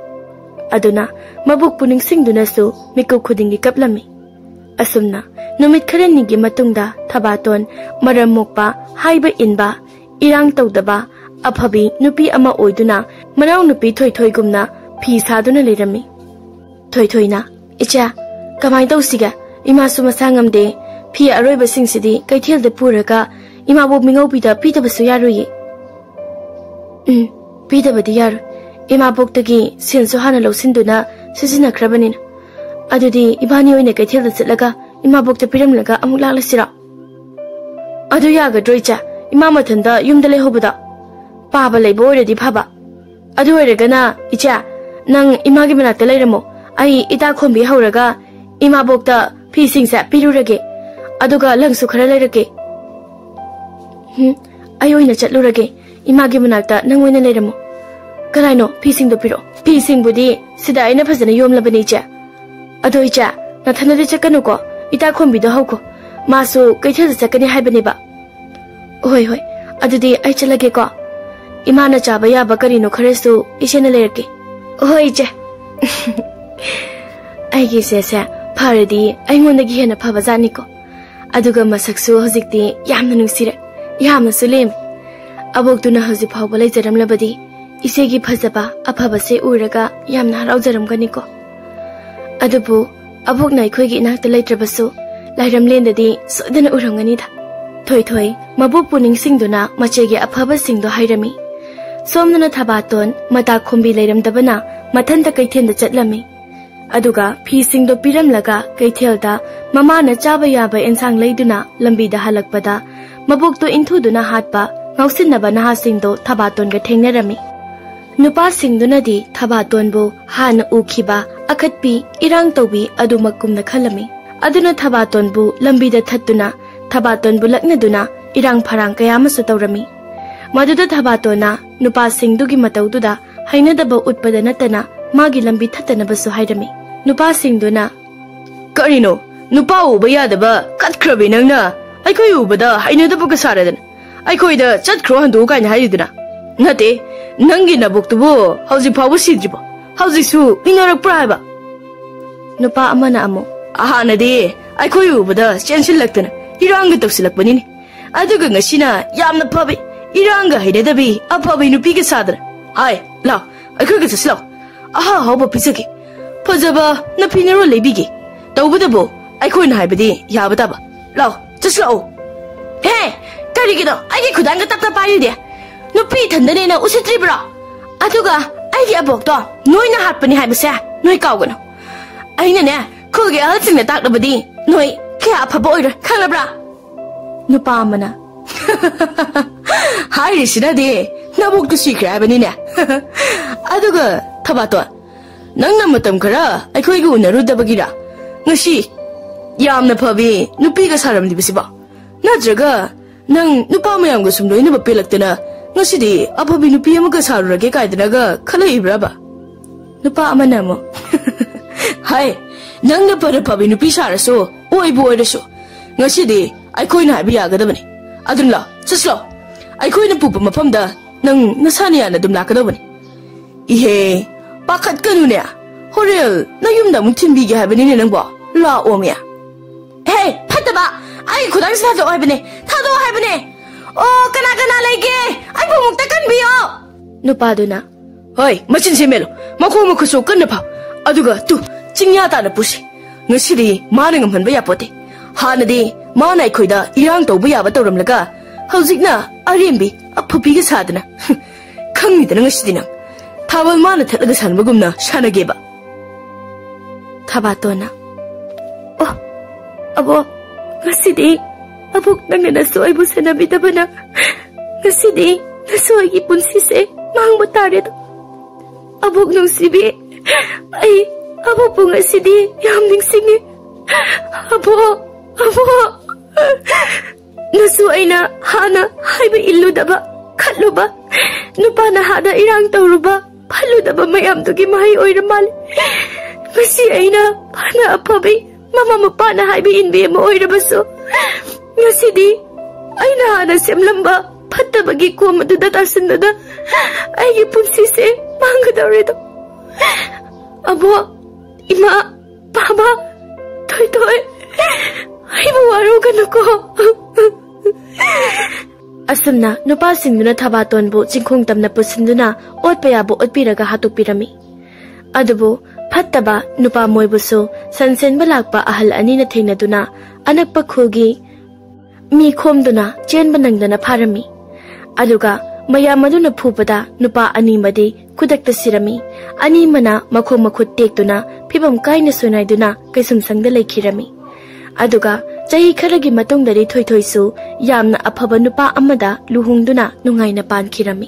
ꯑꯗꯨꯅ ꯃꯕꯣꯛꯄꯨ ꯅꯤꯡꯁꯤꯡꯗꯨꯅꯁꯨ ꯃꯤꯀꯨꯞ ꯈꯨꯗꯤꯡꯒꯤ ꯀꯞꯂꯝꯃꯤ꯫ ꯑꯁꯨꯝꯅ ꯅꯨꯃꯤꯠ ꯈꯔꯅꯤꯒꯤ ꯃꯇꯨꯡꯗ ꯊꯕꯥꯇꯣꯟ ꯃꯔꯝ ꯃꯣꯛꯄ, ꯍꯥꯏꯕ ꯏꯟꯕ, ꯏꯔꯥꯡ ꯇꯧꯗꯕ, ꯑꯐꯕꯤ ꯅꯨꯄꯤ ꯑꯃ ꯑꯣꯏꯗꯨꯅ ꯃꯅꯥꯎꯅꯨꯄꯤ ꯊꯣꯏꯊꯣꯏꯒꯨꯝꯅ ꯐꯤ ꯁꯥꯗꯨꯅ ꯂꯩꯔꯝꯃꯤ꯫ ꯊꯣꯏꯊꯣꯏꯅ, "ꯏꯆꯥ, ꯀꯃꯥꯏ ꯇꯧꯁꯤꯒꯦ? ꯏꯃꯥꯁꯨ ꯃꯁꯥ ꯉꯝꯗꯦ꯫ ꯐꯤ ꯑꯔꯣꯏꯕꯁꯤꯡꯁꯤꯗꯤ ꯀꯩꯊꯦꯜꯗ ꯄꯨꯔꯒ ꯏꯃꯥꯕꯣꯛ ꯃꯤꯉꯧꯕꯤꯗ ꯄꯤꯗꯕꯁꯨ ꯌꯥꯔꯣꯏꯌꯦ꯫" "ꯎꯝ, ꯄꯤꯗꯕꯗꯤ ꯌꯥꯔꯣꯏ꯫ ꯏꯃꯥꯕꯣꯛꯇꯒꯤ ꯁꯦꯜꯁꯨ ꯍꯥꯟꯅ ꯂꯧꯁꯤꯟꯗꯨꯅ ꯁꯤꯖꯤꯟꯅꯈ꯭ꯔꯕꯅꯤꯅ꯫ ꯑꯗꯨꯗꯤ ꯏꯕꯥꯅꯤ ꯑꯣꯏꯅ ꯀꯩꯊꯦꯜꯗ ꯆꯠꯂꯒ ꯏꯃꯥꯕꯣꯛꯇ ꯄꯤꯔꯝꯂꯒ ꯑꯃꯨꯛ ꯂꯥꯛꯂꯁꯤꯔꯣ?" "ꯑꯗꯨ ꯌꯥꯒꯗ꯭ꯔꯣ ꯏꯆꯥ? ꯏꯃꯥ ꯃꯊꯟꯇ ꯌꯨꯝꯗ ꯂꯩꯍꯧꯕꯗꯣ?" "ꯄꯥꯕ ꯂꯩꯕ ꯑꯣꯏꯔꯗꯤ ꯐꯕ꯫ ꯑꯗꯨ ꯑꯣꯏꯔꯒꯅ ꯏꯆꯥ, ꯅꯪ ꯏꯃꯥꯒꯤ ꯃꯅꯥꯛꯇ ꯂꯩꯔꯝꯃꯣ꯫ ꯑꯩ ꯏꯇꯥ ꯈꯣꯝꯕꯤ ꯍꯧꯔꯒ ꯏꯃꯥꯕꯣꯛꯇ ꯐꯤꯁꯤꯡꯁꯦ ꯄꯤꯔꯨꯔꯒꯦ꯫ ꯑꯗꯨꯒ ꯂꯪꯁꯨ ꯈꯔ ꯂꯩꯔꯛꯀꯦ꯫ ꯎꯝ, ꯑꯩ ꯑꯣꯏꯅ ꯆꯠꯂꯨꯔꯒꯦ꯫ ꯏꯃꯥꯒꯤ ꯃꯅꯥꯛꯇ ꯅꯪ ꯑꯣꯏꯅ ꯂꯩꯔꯝꯃꯣ꯫ ꯀꯅꯥꯅꯣ? ꯐꯤꯁꯤꯡꯗꯣ ꯄꯤꯔꯛꯑꯣ꯫ ꯐꯤꯁꯤꯡꯕꯨꯗꯤ ꯁꯤꯗ ꯑꯩꯅ ꯐꯖꯅ ꯌꯣꯝꯂꯕꯅꯤ, ꯏꯆꯦ꯫ ꯑꯗꯣ ꯏꯆꯦ, ꯅꯊꯟꯗꯗꯤ ꯆꯠꯀꯅꯨꯀꯣ꯫ ꯏꯇꯥ ꯈꯣꯝꯕꯤꯗꯣ ꯍꯧꯈꯣ꯫ ꯃꯥꯁꯨ ꯀꯩꯊꯦꯜꯗ ꯆꯠꯀꯅꯤ ꯍꯥꯏꯕꯅꯦꯕ꯫ ꯍꯣꯏ, ꯍꯣꯏ꯫ ꯑꯗꯨꯗꯤ ꯑꯩ ꯆꯠꯂꯒꯦꯀꯣ꯫ ꯏꯃꯥꯅ ꯆꯥꯕ ꯌꯥꯕ ꯀꯔꯤꯅꯣ ꯈꯔꯁꯨ ꯏꯆꯦꯅ ꯂꯩꯔꯛꯀꯦ꯫ ꯍꯣꯏ, ꯏꯆꯦ꯫ ꯑꯩꯒꯤ ꯏꯆꯦꯁꯦ ꯐꯔꯗꯤ ꯑꯩꯉꯣꯟꯗꯒꯤ ꯍꯦꯟꯅ ꯐꯕ ꯖꯥꯠꯅꯤꯀꯣ꯫ ꯑꯗꯨꯒ ꯃꯁꯛꯁꯨ ꯍꯧꯖꯤꯛꯇꯤ ꯌꯥꯝꯅ ꯅꯨꯡꯁꯤꯔꯦ, ꯌꯥꯝꯅꯁꯨ ꯂꯦꯝꯃꯤ꯫ ꯑꯕꯣꯛꯇꯨꯅ ꯍꯧꯖꯤꯛ ꯐꯥꯎꯕ ꯂꯩꯖꯔꯝꯂꯕꯗꯤ ꯏꯆꯦꯒꯤ ꯐꯖꯕ ꯑꯐꯕꯁꯦ ꯎꯔꯒ ꯌꯥꯝꯅ ꯍꯔꯥꯎꯖꯔꯝꯒꯅꯤꯀꯣ꯫ ꯑꯗꯨꯕꯨ ꯑꯕꯣꯛꯅ ꯑꯩꯈꯣꯏꯒꯤ ꯏꯅꯥꯛꯇ ꯂꯩꯇ꯭ꯔꯕꯁꯨ ꯂꯥꯏꯔꯝꯂꯦꯟꯗꯗꯤ ꯁꯣꯏꯗꯅ ꯎꯔꯝꯒꯅꯤꯗ꯫ ꯊꯣꯏꯊꯣꯏ ꯃꯕꯣꯛꯄꯨ ꯅꯤꯡꯁꯤꯡꯗꯨꯅ ꯃꯆꯦꯒꯤ ꯑꯐꯕꯁꯤꯡꯗꯣ ꯍꯥꯏꯔꯝꯃꯤ꯫ ꯁꯣꯝꯗꯅ ꯊꯕꯥꯇꯣꯟ ꯃꯇꯥ ꯈꯣꯝꯕꯤ ꯂꯩꯔꯝꯗꯕꯅ ꯃꯊꯟꯇ ꯀꯩꯊꯦꯜꯗ ꯆꯠꯂꯝꯃꯤ꯫ ꯑꯗꯨꯒ ꯐꯤꯁꯤꯡꯗꯣ ꯄꯤꯔꯝꯂꯒ ꯀꯩꯊꯦꯜꯗ ꯃꯃꯥꯅ ꯆꯥꯕ ꯌꯥꯕ ꯑꯦꯟꯁꯥꯡ ꯂꯩꯗꯨꯅ ꯂꯝꯕꯤꯗ ꯍꯜꯂꯛꯄꯗ ꯃꯕꯣꯛꯇꯣ ꯏꯟꯊꯨꯗꯨꯅ ꯍꯥꯠꯄ ꯉꯥꯎꯁꯤꯟꯅꯕ ꯅꯍꯥꯁꯤꯡꯗꯣ ꯊꯕꯥꯇꯣꯟꯒ ꯊꯦꯡꯅꯔꯝꯃꯤ꯫ ꯅꯨꯄꯥꯁꯤꯡꯗꯨꯅꯗꯤ ꯊꯕꯥꯇꯣꯟꯕꯨ ꯍꯥꯟꯅ ꯎꯈꯤꯕ ꯑꯈꯠꯄꯤ ꯏꯔꯥꯡ ꯇꯧꯕꯤ ꯑꯗꯨꯃꯛꯀꯨꯝꯅ ꯈꯜꯂꯝꯃꯤ꯫ ꯑꯗꯨꯅ ꯊꯕꯥꯇꯣꯟꯕꯨ ꯂꯝꯕꯤꯗ ꯊꯠꯇꯨꯅ ꯊꯕꯥꯇꯣꯟꯕꯨ ꯂꯛꯅꯗꯨꯅ ꯏꯔꯥꯡ ꯐꯔꯥꯡ ꯀꯌꯥ ꯑꯃꯁꯨ ꯇꯧꯔꯝꯃꯤ꯫ ꯃꯗꯨꯗ ꯊꯕꯥꯇꯣꯟꯅ ꯅꯨꯄꯥꯁꯤꯡꯗꯨꯒꯤ ꯃꯇꯧꯗꯨꯗ ꯍꯩꯅꯗꯕ ꯎꯠꯄꯗ ꯅꯠꯇꯅ ꯃꯥꯒꯤ ꯂꯝꯕꯤ ꯊꯠꯇꯅꯕꯁꯨ ꯍꯥꯏꯔꯝꯃꯤ꯫ ꯅꯨꯄꯥꯁꯤꯡꯗꯨꯅ, "ꯀꯔꯤꯅꯣ? ꯅꯨꯄꯥ ꯎꯕ ꯌꯥꯗꯕ ꯀꯠꯈ꯭ꯔꯕꯤ ꯅꯪꯅ ꯑꯩꯈꯣꯏ ꯎꯕꯗ ꯍꯩꯅꯗꯕꯒ ꯁꯥꯔꯗꯅ ꯑꯩꯈꯣꯏꯗ ꯆꯠꯈ꯭ꯔꯣ, ꯍꯟꯗꯣꯛꯎ ꯀꯥꯏꯅ ꯍꯥꯏꯔꯤꯗꯨꯅ? ꯅꯠꯇꯦ, ꯅꯪꯒꯤ ꯅꯕꯨꯛꯇꯨꯕꯨ ꯍꯧꯖꯤꯛ ꯐꯥꯎꯕ ꯁꯤꯗ꯭ꯔꯤꯕꯣ? ꯍꯧꯖꯤꯛꯁꯨ ꯏꯟꯅꯔꯛꯄ꯭ꯔꯥ ꯍꯥꯏꯕ?" ꯅꯨꯄꯥ ꯑꯃꯅ ꯑꯃꯨꯛ, "ꯍꯥꯟꯅꯗꯤ ꯑꯩꯈꯣꯏ ꯎꯕꯗ ꯆꯦꯟꯁꯤꯜꯂꯛꯇꯅ ꯏꯔꯥꯡꯒ ꯇꯧꯁꯤꯜꯂꯛꯄꯅꯤꯅꯦ꯫ ꯑꯗꯨꯒ ꯉꯁꯤꯅ ꯌꯥꯝꯅ ꯐꯕꯤ, ꯏꯔꯥꯡꯒ ꯍꯩꯅꯗꯕꯤ ꯑꯐꯕꯤ ꯅꯨꯄꯤꯒ ꯁꯥꯗꯅ꯫ ꯍꯥꯏ, ꯂꯥꯎ, ꯑꯩꯈꯣꯏꯒ ꯆꯠꯁꯤ ꯂꯥꯎ꯫ ꯑꯍꯥ ꯑꯍꯥꯎꯕ ꯄꯤꯖꯒꯦ꯫ ꯐꯖꯕ ꯅꯐꯤ ꯅꯔꯣꯜ ꯂꯩꯕꯤꯒꯦ꯫ ꯇꯧꯕꯇꯕꯨ ꯑꯩꯈꯣꯏꯅ ꯍꯥꯏꯕꯗꯤ ꯌꯥꯕ ꯇꯥꯕ꯫ ꯂꯥꯎ, ꯆꯠꯁꯤ ꯂꯥꯛꯑꯣ꯫" "ꯍꯦ, ꯀꯔꯤꯒꯤꯅꯣ ꯑꯩꯒꯤ ꯈꯨꯗꯥꯡꯒ ꯇꯞ ꯇꯞ ꯄꯥꯏꯔꯤꯗꯤ? ꯅꯨꯄꯤ ꯏꯊꯟꯗꯅꯦꯅ ꯎꯁꯤꯠꯇ꯭ꯔꯤꯕ꯭ꯔꯣ? ꯑꯗꯨꯒ ꯑꯩꯒꯤ ꯑꯕꯣꯛꯇꯣ ꯅꯣꯏꯅ ꯍꯥꯠꯄꯅꯤ ꯍꯥꯏꯕꯁꯦ ꯅꯣꯏ ꯀꯥꯎꯒꯅꯨ꯫ ꯑꯩꯅꯅꯦ, ꯈꯨꯜꯒꯤ ꯑꯍꯜꯁꯤꯡꯅ ꯇꯥꯛꯂꯕꯗꯤ ꯅꯣꯏ ꯀꯌꯥ ꯑꯐꯕ ꯑꯣꯏꯔꯣꯏ, ꯈꯪꯂꯕ꯭ꯔꯥ?" ꯅꯨꯄꯥ ꯑꯃꯅ, "ꯍꯥꯏꯔꯤꯁꯤꯅꯗꯤ ꯅꯕꯣꯛꯇꯨ ꯁꯤꯈ꯭ꯔꯦ ꯍꯥꯏꯕꯅꯤꯅꯦ꯫ ꯑꯗꯨꯒ ꯊꯕꯥꯇꯣꯟ, ꯅꯪꯅ ꯃꯇꯝ ꯈꯔ ꯑꯩꯈꯣꯏꯒ ꯎꯅꯔꯨꯗꯕꯒꯤꯔ ꯉꯁꯤ ꯌꯥꯝꯅ ꯐꯕꯤ ꯅꯨꯄꯤꯒ ꯁꯥꯔꯝꯂꯤꯕꯁꯤꯕꯣ? ꯅꯠꯇ꯭ꯔꯒ "ꯅꯪ ꯅꯨꯄꯥ ꯃꯌꯥꯝꯒ ꯁꯨꯝ ꯂꯣꯏꯅꯕ ꯄꯦꯜꯂꯛꯇꯅ ꯉꯁꯤꯗꯤ ꯑꯐꯕꯤ ꯅꯨꯄꯤ ꯑꯃꯒ ꯁꯥꯔꯨꯔꯒꯦ ꯀꯥꯏꯗꯅꯒ ꯈꯜꯂꯛꯏꯕ꯭ꯔꯕ?" ꯅꯨꯄꯥ ꯑꯃꯅ ꯑꯃꯨꯛ, "ꯍꯥꯏ, ꯅꯪꯅ ꯐꯅ ꯐꯕꯤ ꯅꯨꯄꯤ ꯁꯥꯔꯁꯨ, ꯑꯣꯏꯕꯨ ꯑꯣꯏꯔꯁꯨ, ꯉꯁꯤꯗꯤ ꯑꯩꯈꯣꯏꯅ ꯍꯥꯏꯕ ꯌꯥꯒꯗꯕꯅꯤ꯫ ꯑꯗꯨꯅ ꯂꯥꯛ, ꯆꯠꯁꯤꯂꯣ꯫ ꯑꯩꯈꯣꯏꯅ ꯄꯨꯕ ꯃꯐꯝꯗ ꯅꯪ ꯅꯁꯥꯅ ꯌꯥꯅ ꯑꯗꯨꯝ ꯂꯥꯛꯀꯗꯧꯕꯅꯤ꯫" "ꯏꯍꯦ, ꯄꯥꯈꯠꯀꯅꯨꯅꯦ꯫ ꯍꯣꯔꯦꯟ ꯅꯌꯨꯝꯗ ꯑꯃꯨꯛ ꯊꯤꯟꯕꯤꯒꯦ ꯍꯥꯏꯕꯅꯤꯅꯦ ꯅꯪꯕꯣ꯫ ꯂꯥꯛꯑꯣꯃꯤ꯫" "ꯍꯦ, ꯐꯠꯇꯕ! ꯑꯩꯒꯤ ꯈꯨꯗꯥꯡꯁꯦ ꯊꯥꯗꯣꯛꯑꯣ ꯍꯥꯏꯕꯅꯦ! ꯊꯥꯗꯣꯛꯑꯣ ꯍꯥꯏꯕꯅꯦ!" "ꯑꯣ, ꯀꯅꯥ ꯀꯅꯥ ꯂꯩꯒꯦ? ꯑꯩꯕꯨ ꯑꯃꯨꯛꯇ ꯀꯟꯕꯤꯌꯣ!" ꯅꯨꯄꯥꯗꯨꯅ, "ꯍꯣꯏ, ꯃꯆꯤꯟꯁꯦ ꯃꯦꯜꯂꯨ, ꯃꯈꯣꯡ ꯃꯈꯨꯠꯁꯨ ꯀꯟꯅ ꯐꯥꯎ꯫ ꯑꯗꯨꯒ ꯇꯨ, ꯆꯤꯡꯌꯥ ꯇꯥꯅ ꯄꯨꯁꯤ꯫ ꯉꯁꯤꯗꯤ ꯃꯥꯅ ꯉꯝꯍꯟꯕ ꯌꯥꯄꯣꯠꯇꯦ꯫ ꯍꯥꯟꯅꯗꯤ ꯃꯥꯅ ꯑꯩꯈꯣꯏꯗ ꯏꯔꯥꯡ ꯇꯧꯕ ꯌꯥꯕ ꯇꯧꯔꯝꯂꯒ, ꯍꯧꯖꯤꯛꯅ ꯑꯔꯦꯝꯕꯤ ꯑꯐꯨꯕꯤꯒ ꯁꯥꯗꯅ꯫ ꯈꯪꯅꯤꯗꯅ ꯉꯁꯤꯗꯤ ꯅꯪ꯫ ꯊꯥꯕꯜ ꯃꯥꯅ ꯊꯠꯂꯒ ꯁꯥꯟꯅꯕꯒꯨꯝꯅ ꯁꯥꯟꯅꯒꯦꯕ꯫" ꯊꯕꯥꯇꯣꯟꯅ, "ꯑꯣ, ꯑꯕꯣ, ꯉꯁꯤꯗꯤ ꯑꯕꯣꯛ ꯅꯪꯅ ꯅꯁꯨ ꯑꯩꯕꯨ ꯁꯦꯟꯅꯕꯤꯗꯕꯅ, ꯉꯁꯤꯗꯤ ꯅꯁꯨ ꯑꯩꯒꯤ ꯄꯨꯟꯁꯤꯁꯦ ꯃꯥꯡꯕ ꯇꯥꯔꯦꯗꯣ꯫ ꯑꯕꯣꯛ ꯅꯨꯡꯁꯤꯕꯤ, ꯑꯩ ꯑꯕꯣꯛꯄꯨ ꯉꯁꯤꯗꯤ ꯌꯥꯝ ꯅꯤꯡꯁꯤꯡꯉꯤ꯫ ꯑꯕꯣꯛ, ꯑꯕꯣꯛ, ꯅꯁꯨ ꯑꯩꯅ ꯍꯥꯟꯅ ꯍꯥꯏꯕ ꯏꯜꯂꯨꯗꯕ, ꯈꯠꯂꯨꯕ, ꯅꯨꯄꯥꯅ ꯍꯥꯟꯅ ꯏꯔꯥꯡ ꯇꯧꯔꯨꯕ, ꯐꯠꯂꯨꯗꯕ ꯃꯌꯥꯝꯗꯨꯒꯤ ꯃꯍꯩ ꯑꯣꯏꯔ ꯃꯥꯜꯂꯦ꯫ ꯉꯁꯤ ꯑꯩꯅ ꯐꯅ ꯑꯐꯕꯤ, ꯃꯃꯥ ꯃꯄꯥꯅ ꯍꯥꯏꯕ ꯏꯟꯕꯤ ꯑꯃ ꯑꯣꯏꯔꯕꯁꯨ, ꯉꯁꯤꯗꯤ ꯑꯩꯅ ꯍꯥꯟꯅ ꯁꯦꯝꯂꯝꯕ ꯐꯠꯇꯕꯒꯤ ꯀꯣꯝ ꯑꯗꯨꯗ ꯇꯥꯁꯤꯟꯗꯨꯅ ꯑꯩꯒꯤ ꯄꯨꯟꯁꯤꯁꯦ ꯃꯥꯡꯒꯗꯧꯔꯦꯗꯣ꯫ ꯑꯕꯣꯛ, ꯏꯃꯥ, ꯕꯥꯕꯥ, ꯊꯣꯏꯊꯣꯏ, ꯑꯩꯕꯨ ꯋꯥꯔꯧꯒꯅꯨꯀꯣ꯫" ꯑꯁꯨꯝꯅ ꯅꯨꯄꯥꯁꯤꯡꯗꯨꯅ ꯊꯕꯥꯇꯣꯟꯕꯨ ꯆꯤꯡꯈꯣꯡ ꯇꯝꯅ ꯄꯨꯁꯤꯟꯗꯨꯅ ꯑꯣꯠꯄ ꯌꯥꯕ ꯑꯣꯠꯄꯤꯔꯒ ꯍꯥꯠꯇꯣꯛꯄꯤꯔꯝꯃꯤ꯫ ꯑꯗꯨꯕꯨ ꯐꯠꯇꯕ ꯅꯨꯄꯥ ꯃꯣꯏꯕꯨꯁꯨ ꯁꯟ ꯁꯦꯟꯕ ꯂꯥꯛꯄ ꯑꯍꯜ ꯑꯅꯤꯅ ꯊꯦꯡꯅꯗꯨꯅ ꯑꯅꯛꯄ ꯈꯨꯜꯒꯤ ꯃꯤ ꯈꯣꯝꯗꯨꯅ ꯆꯦꯟꯕ ꯅꯪꯗꯅ ꯐꯥꯔꯝꯃꯤ꯫ ꯑꯗꯨꯒ ꯃꯌꯥꯝ ꯑꯗꯨꯅ ꯐꯨꯕꯗ ꯅꯨꯄꯥ ꯑꯅꯤꯃꯗꯤ ꯈꯨꯗꯛꯇ ꯁꯤꯔꯝꯃꯤ꯫ ꯑꯅꯤꯃꯅ ꯃꯈꯣꯡ ꯃꯈꯨꯠ ꯇꯦꯛꯇꯨꯅ ꯐꯤꯕꯝ ꯀꯥꯏꯅ ꯁꯣꯏꯅꯥꯏꯗꯨꯅ ꯀꯩꯁꯨꯝꯁꯪꯗ ꯂꯩꯈꯤꯔꯝꯃꯤ꯫ ꯑꯗꯨꯒ ꯆꯍꯤ ꯈꯔꯒꯤ ꯃꯇꯨꯡꯗꯗꯤ ꯊꯣꯏꯊꯣꯏꯁꯨ ꯌꯥꯝꯅ ꯑꯐꯕ ꯅꯨꯄꯥ ꯑꯃꯗ ꯂꯨꯍꯣꯡꯗꯨꯅ ꯅꯨꯡꯉꯥꯏꯅ ꯄꯥꯟꯈꯤꯔꯝꯃꯤ꯫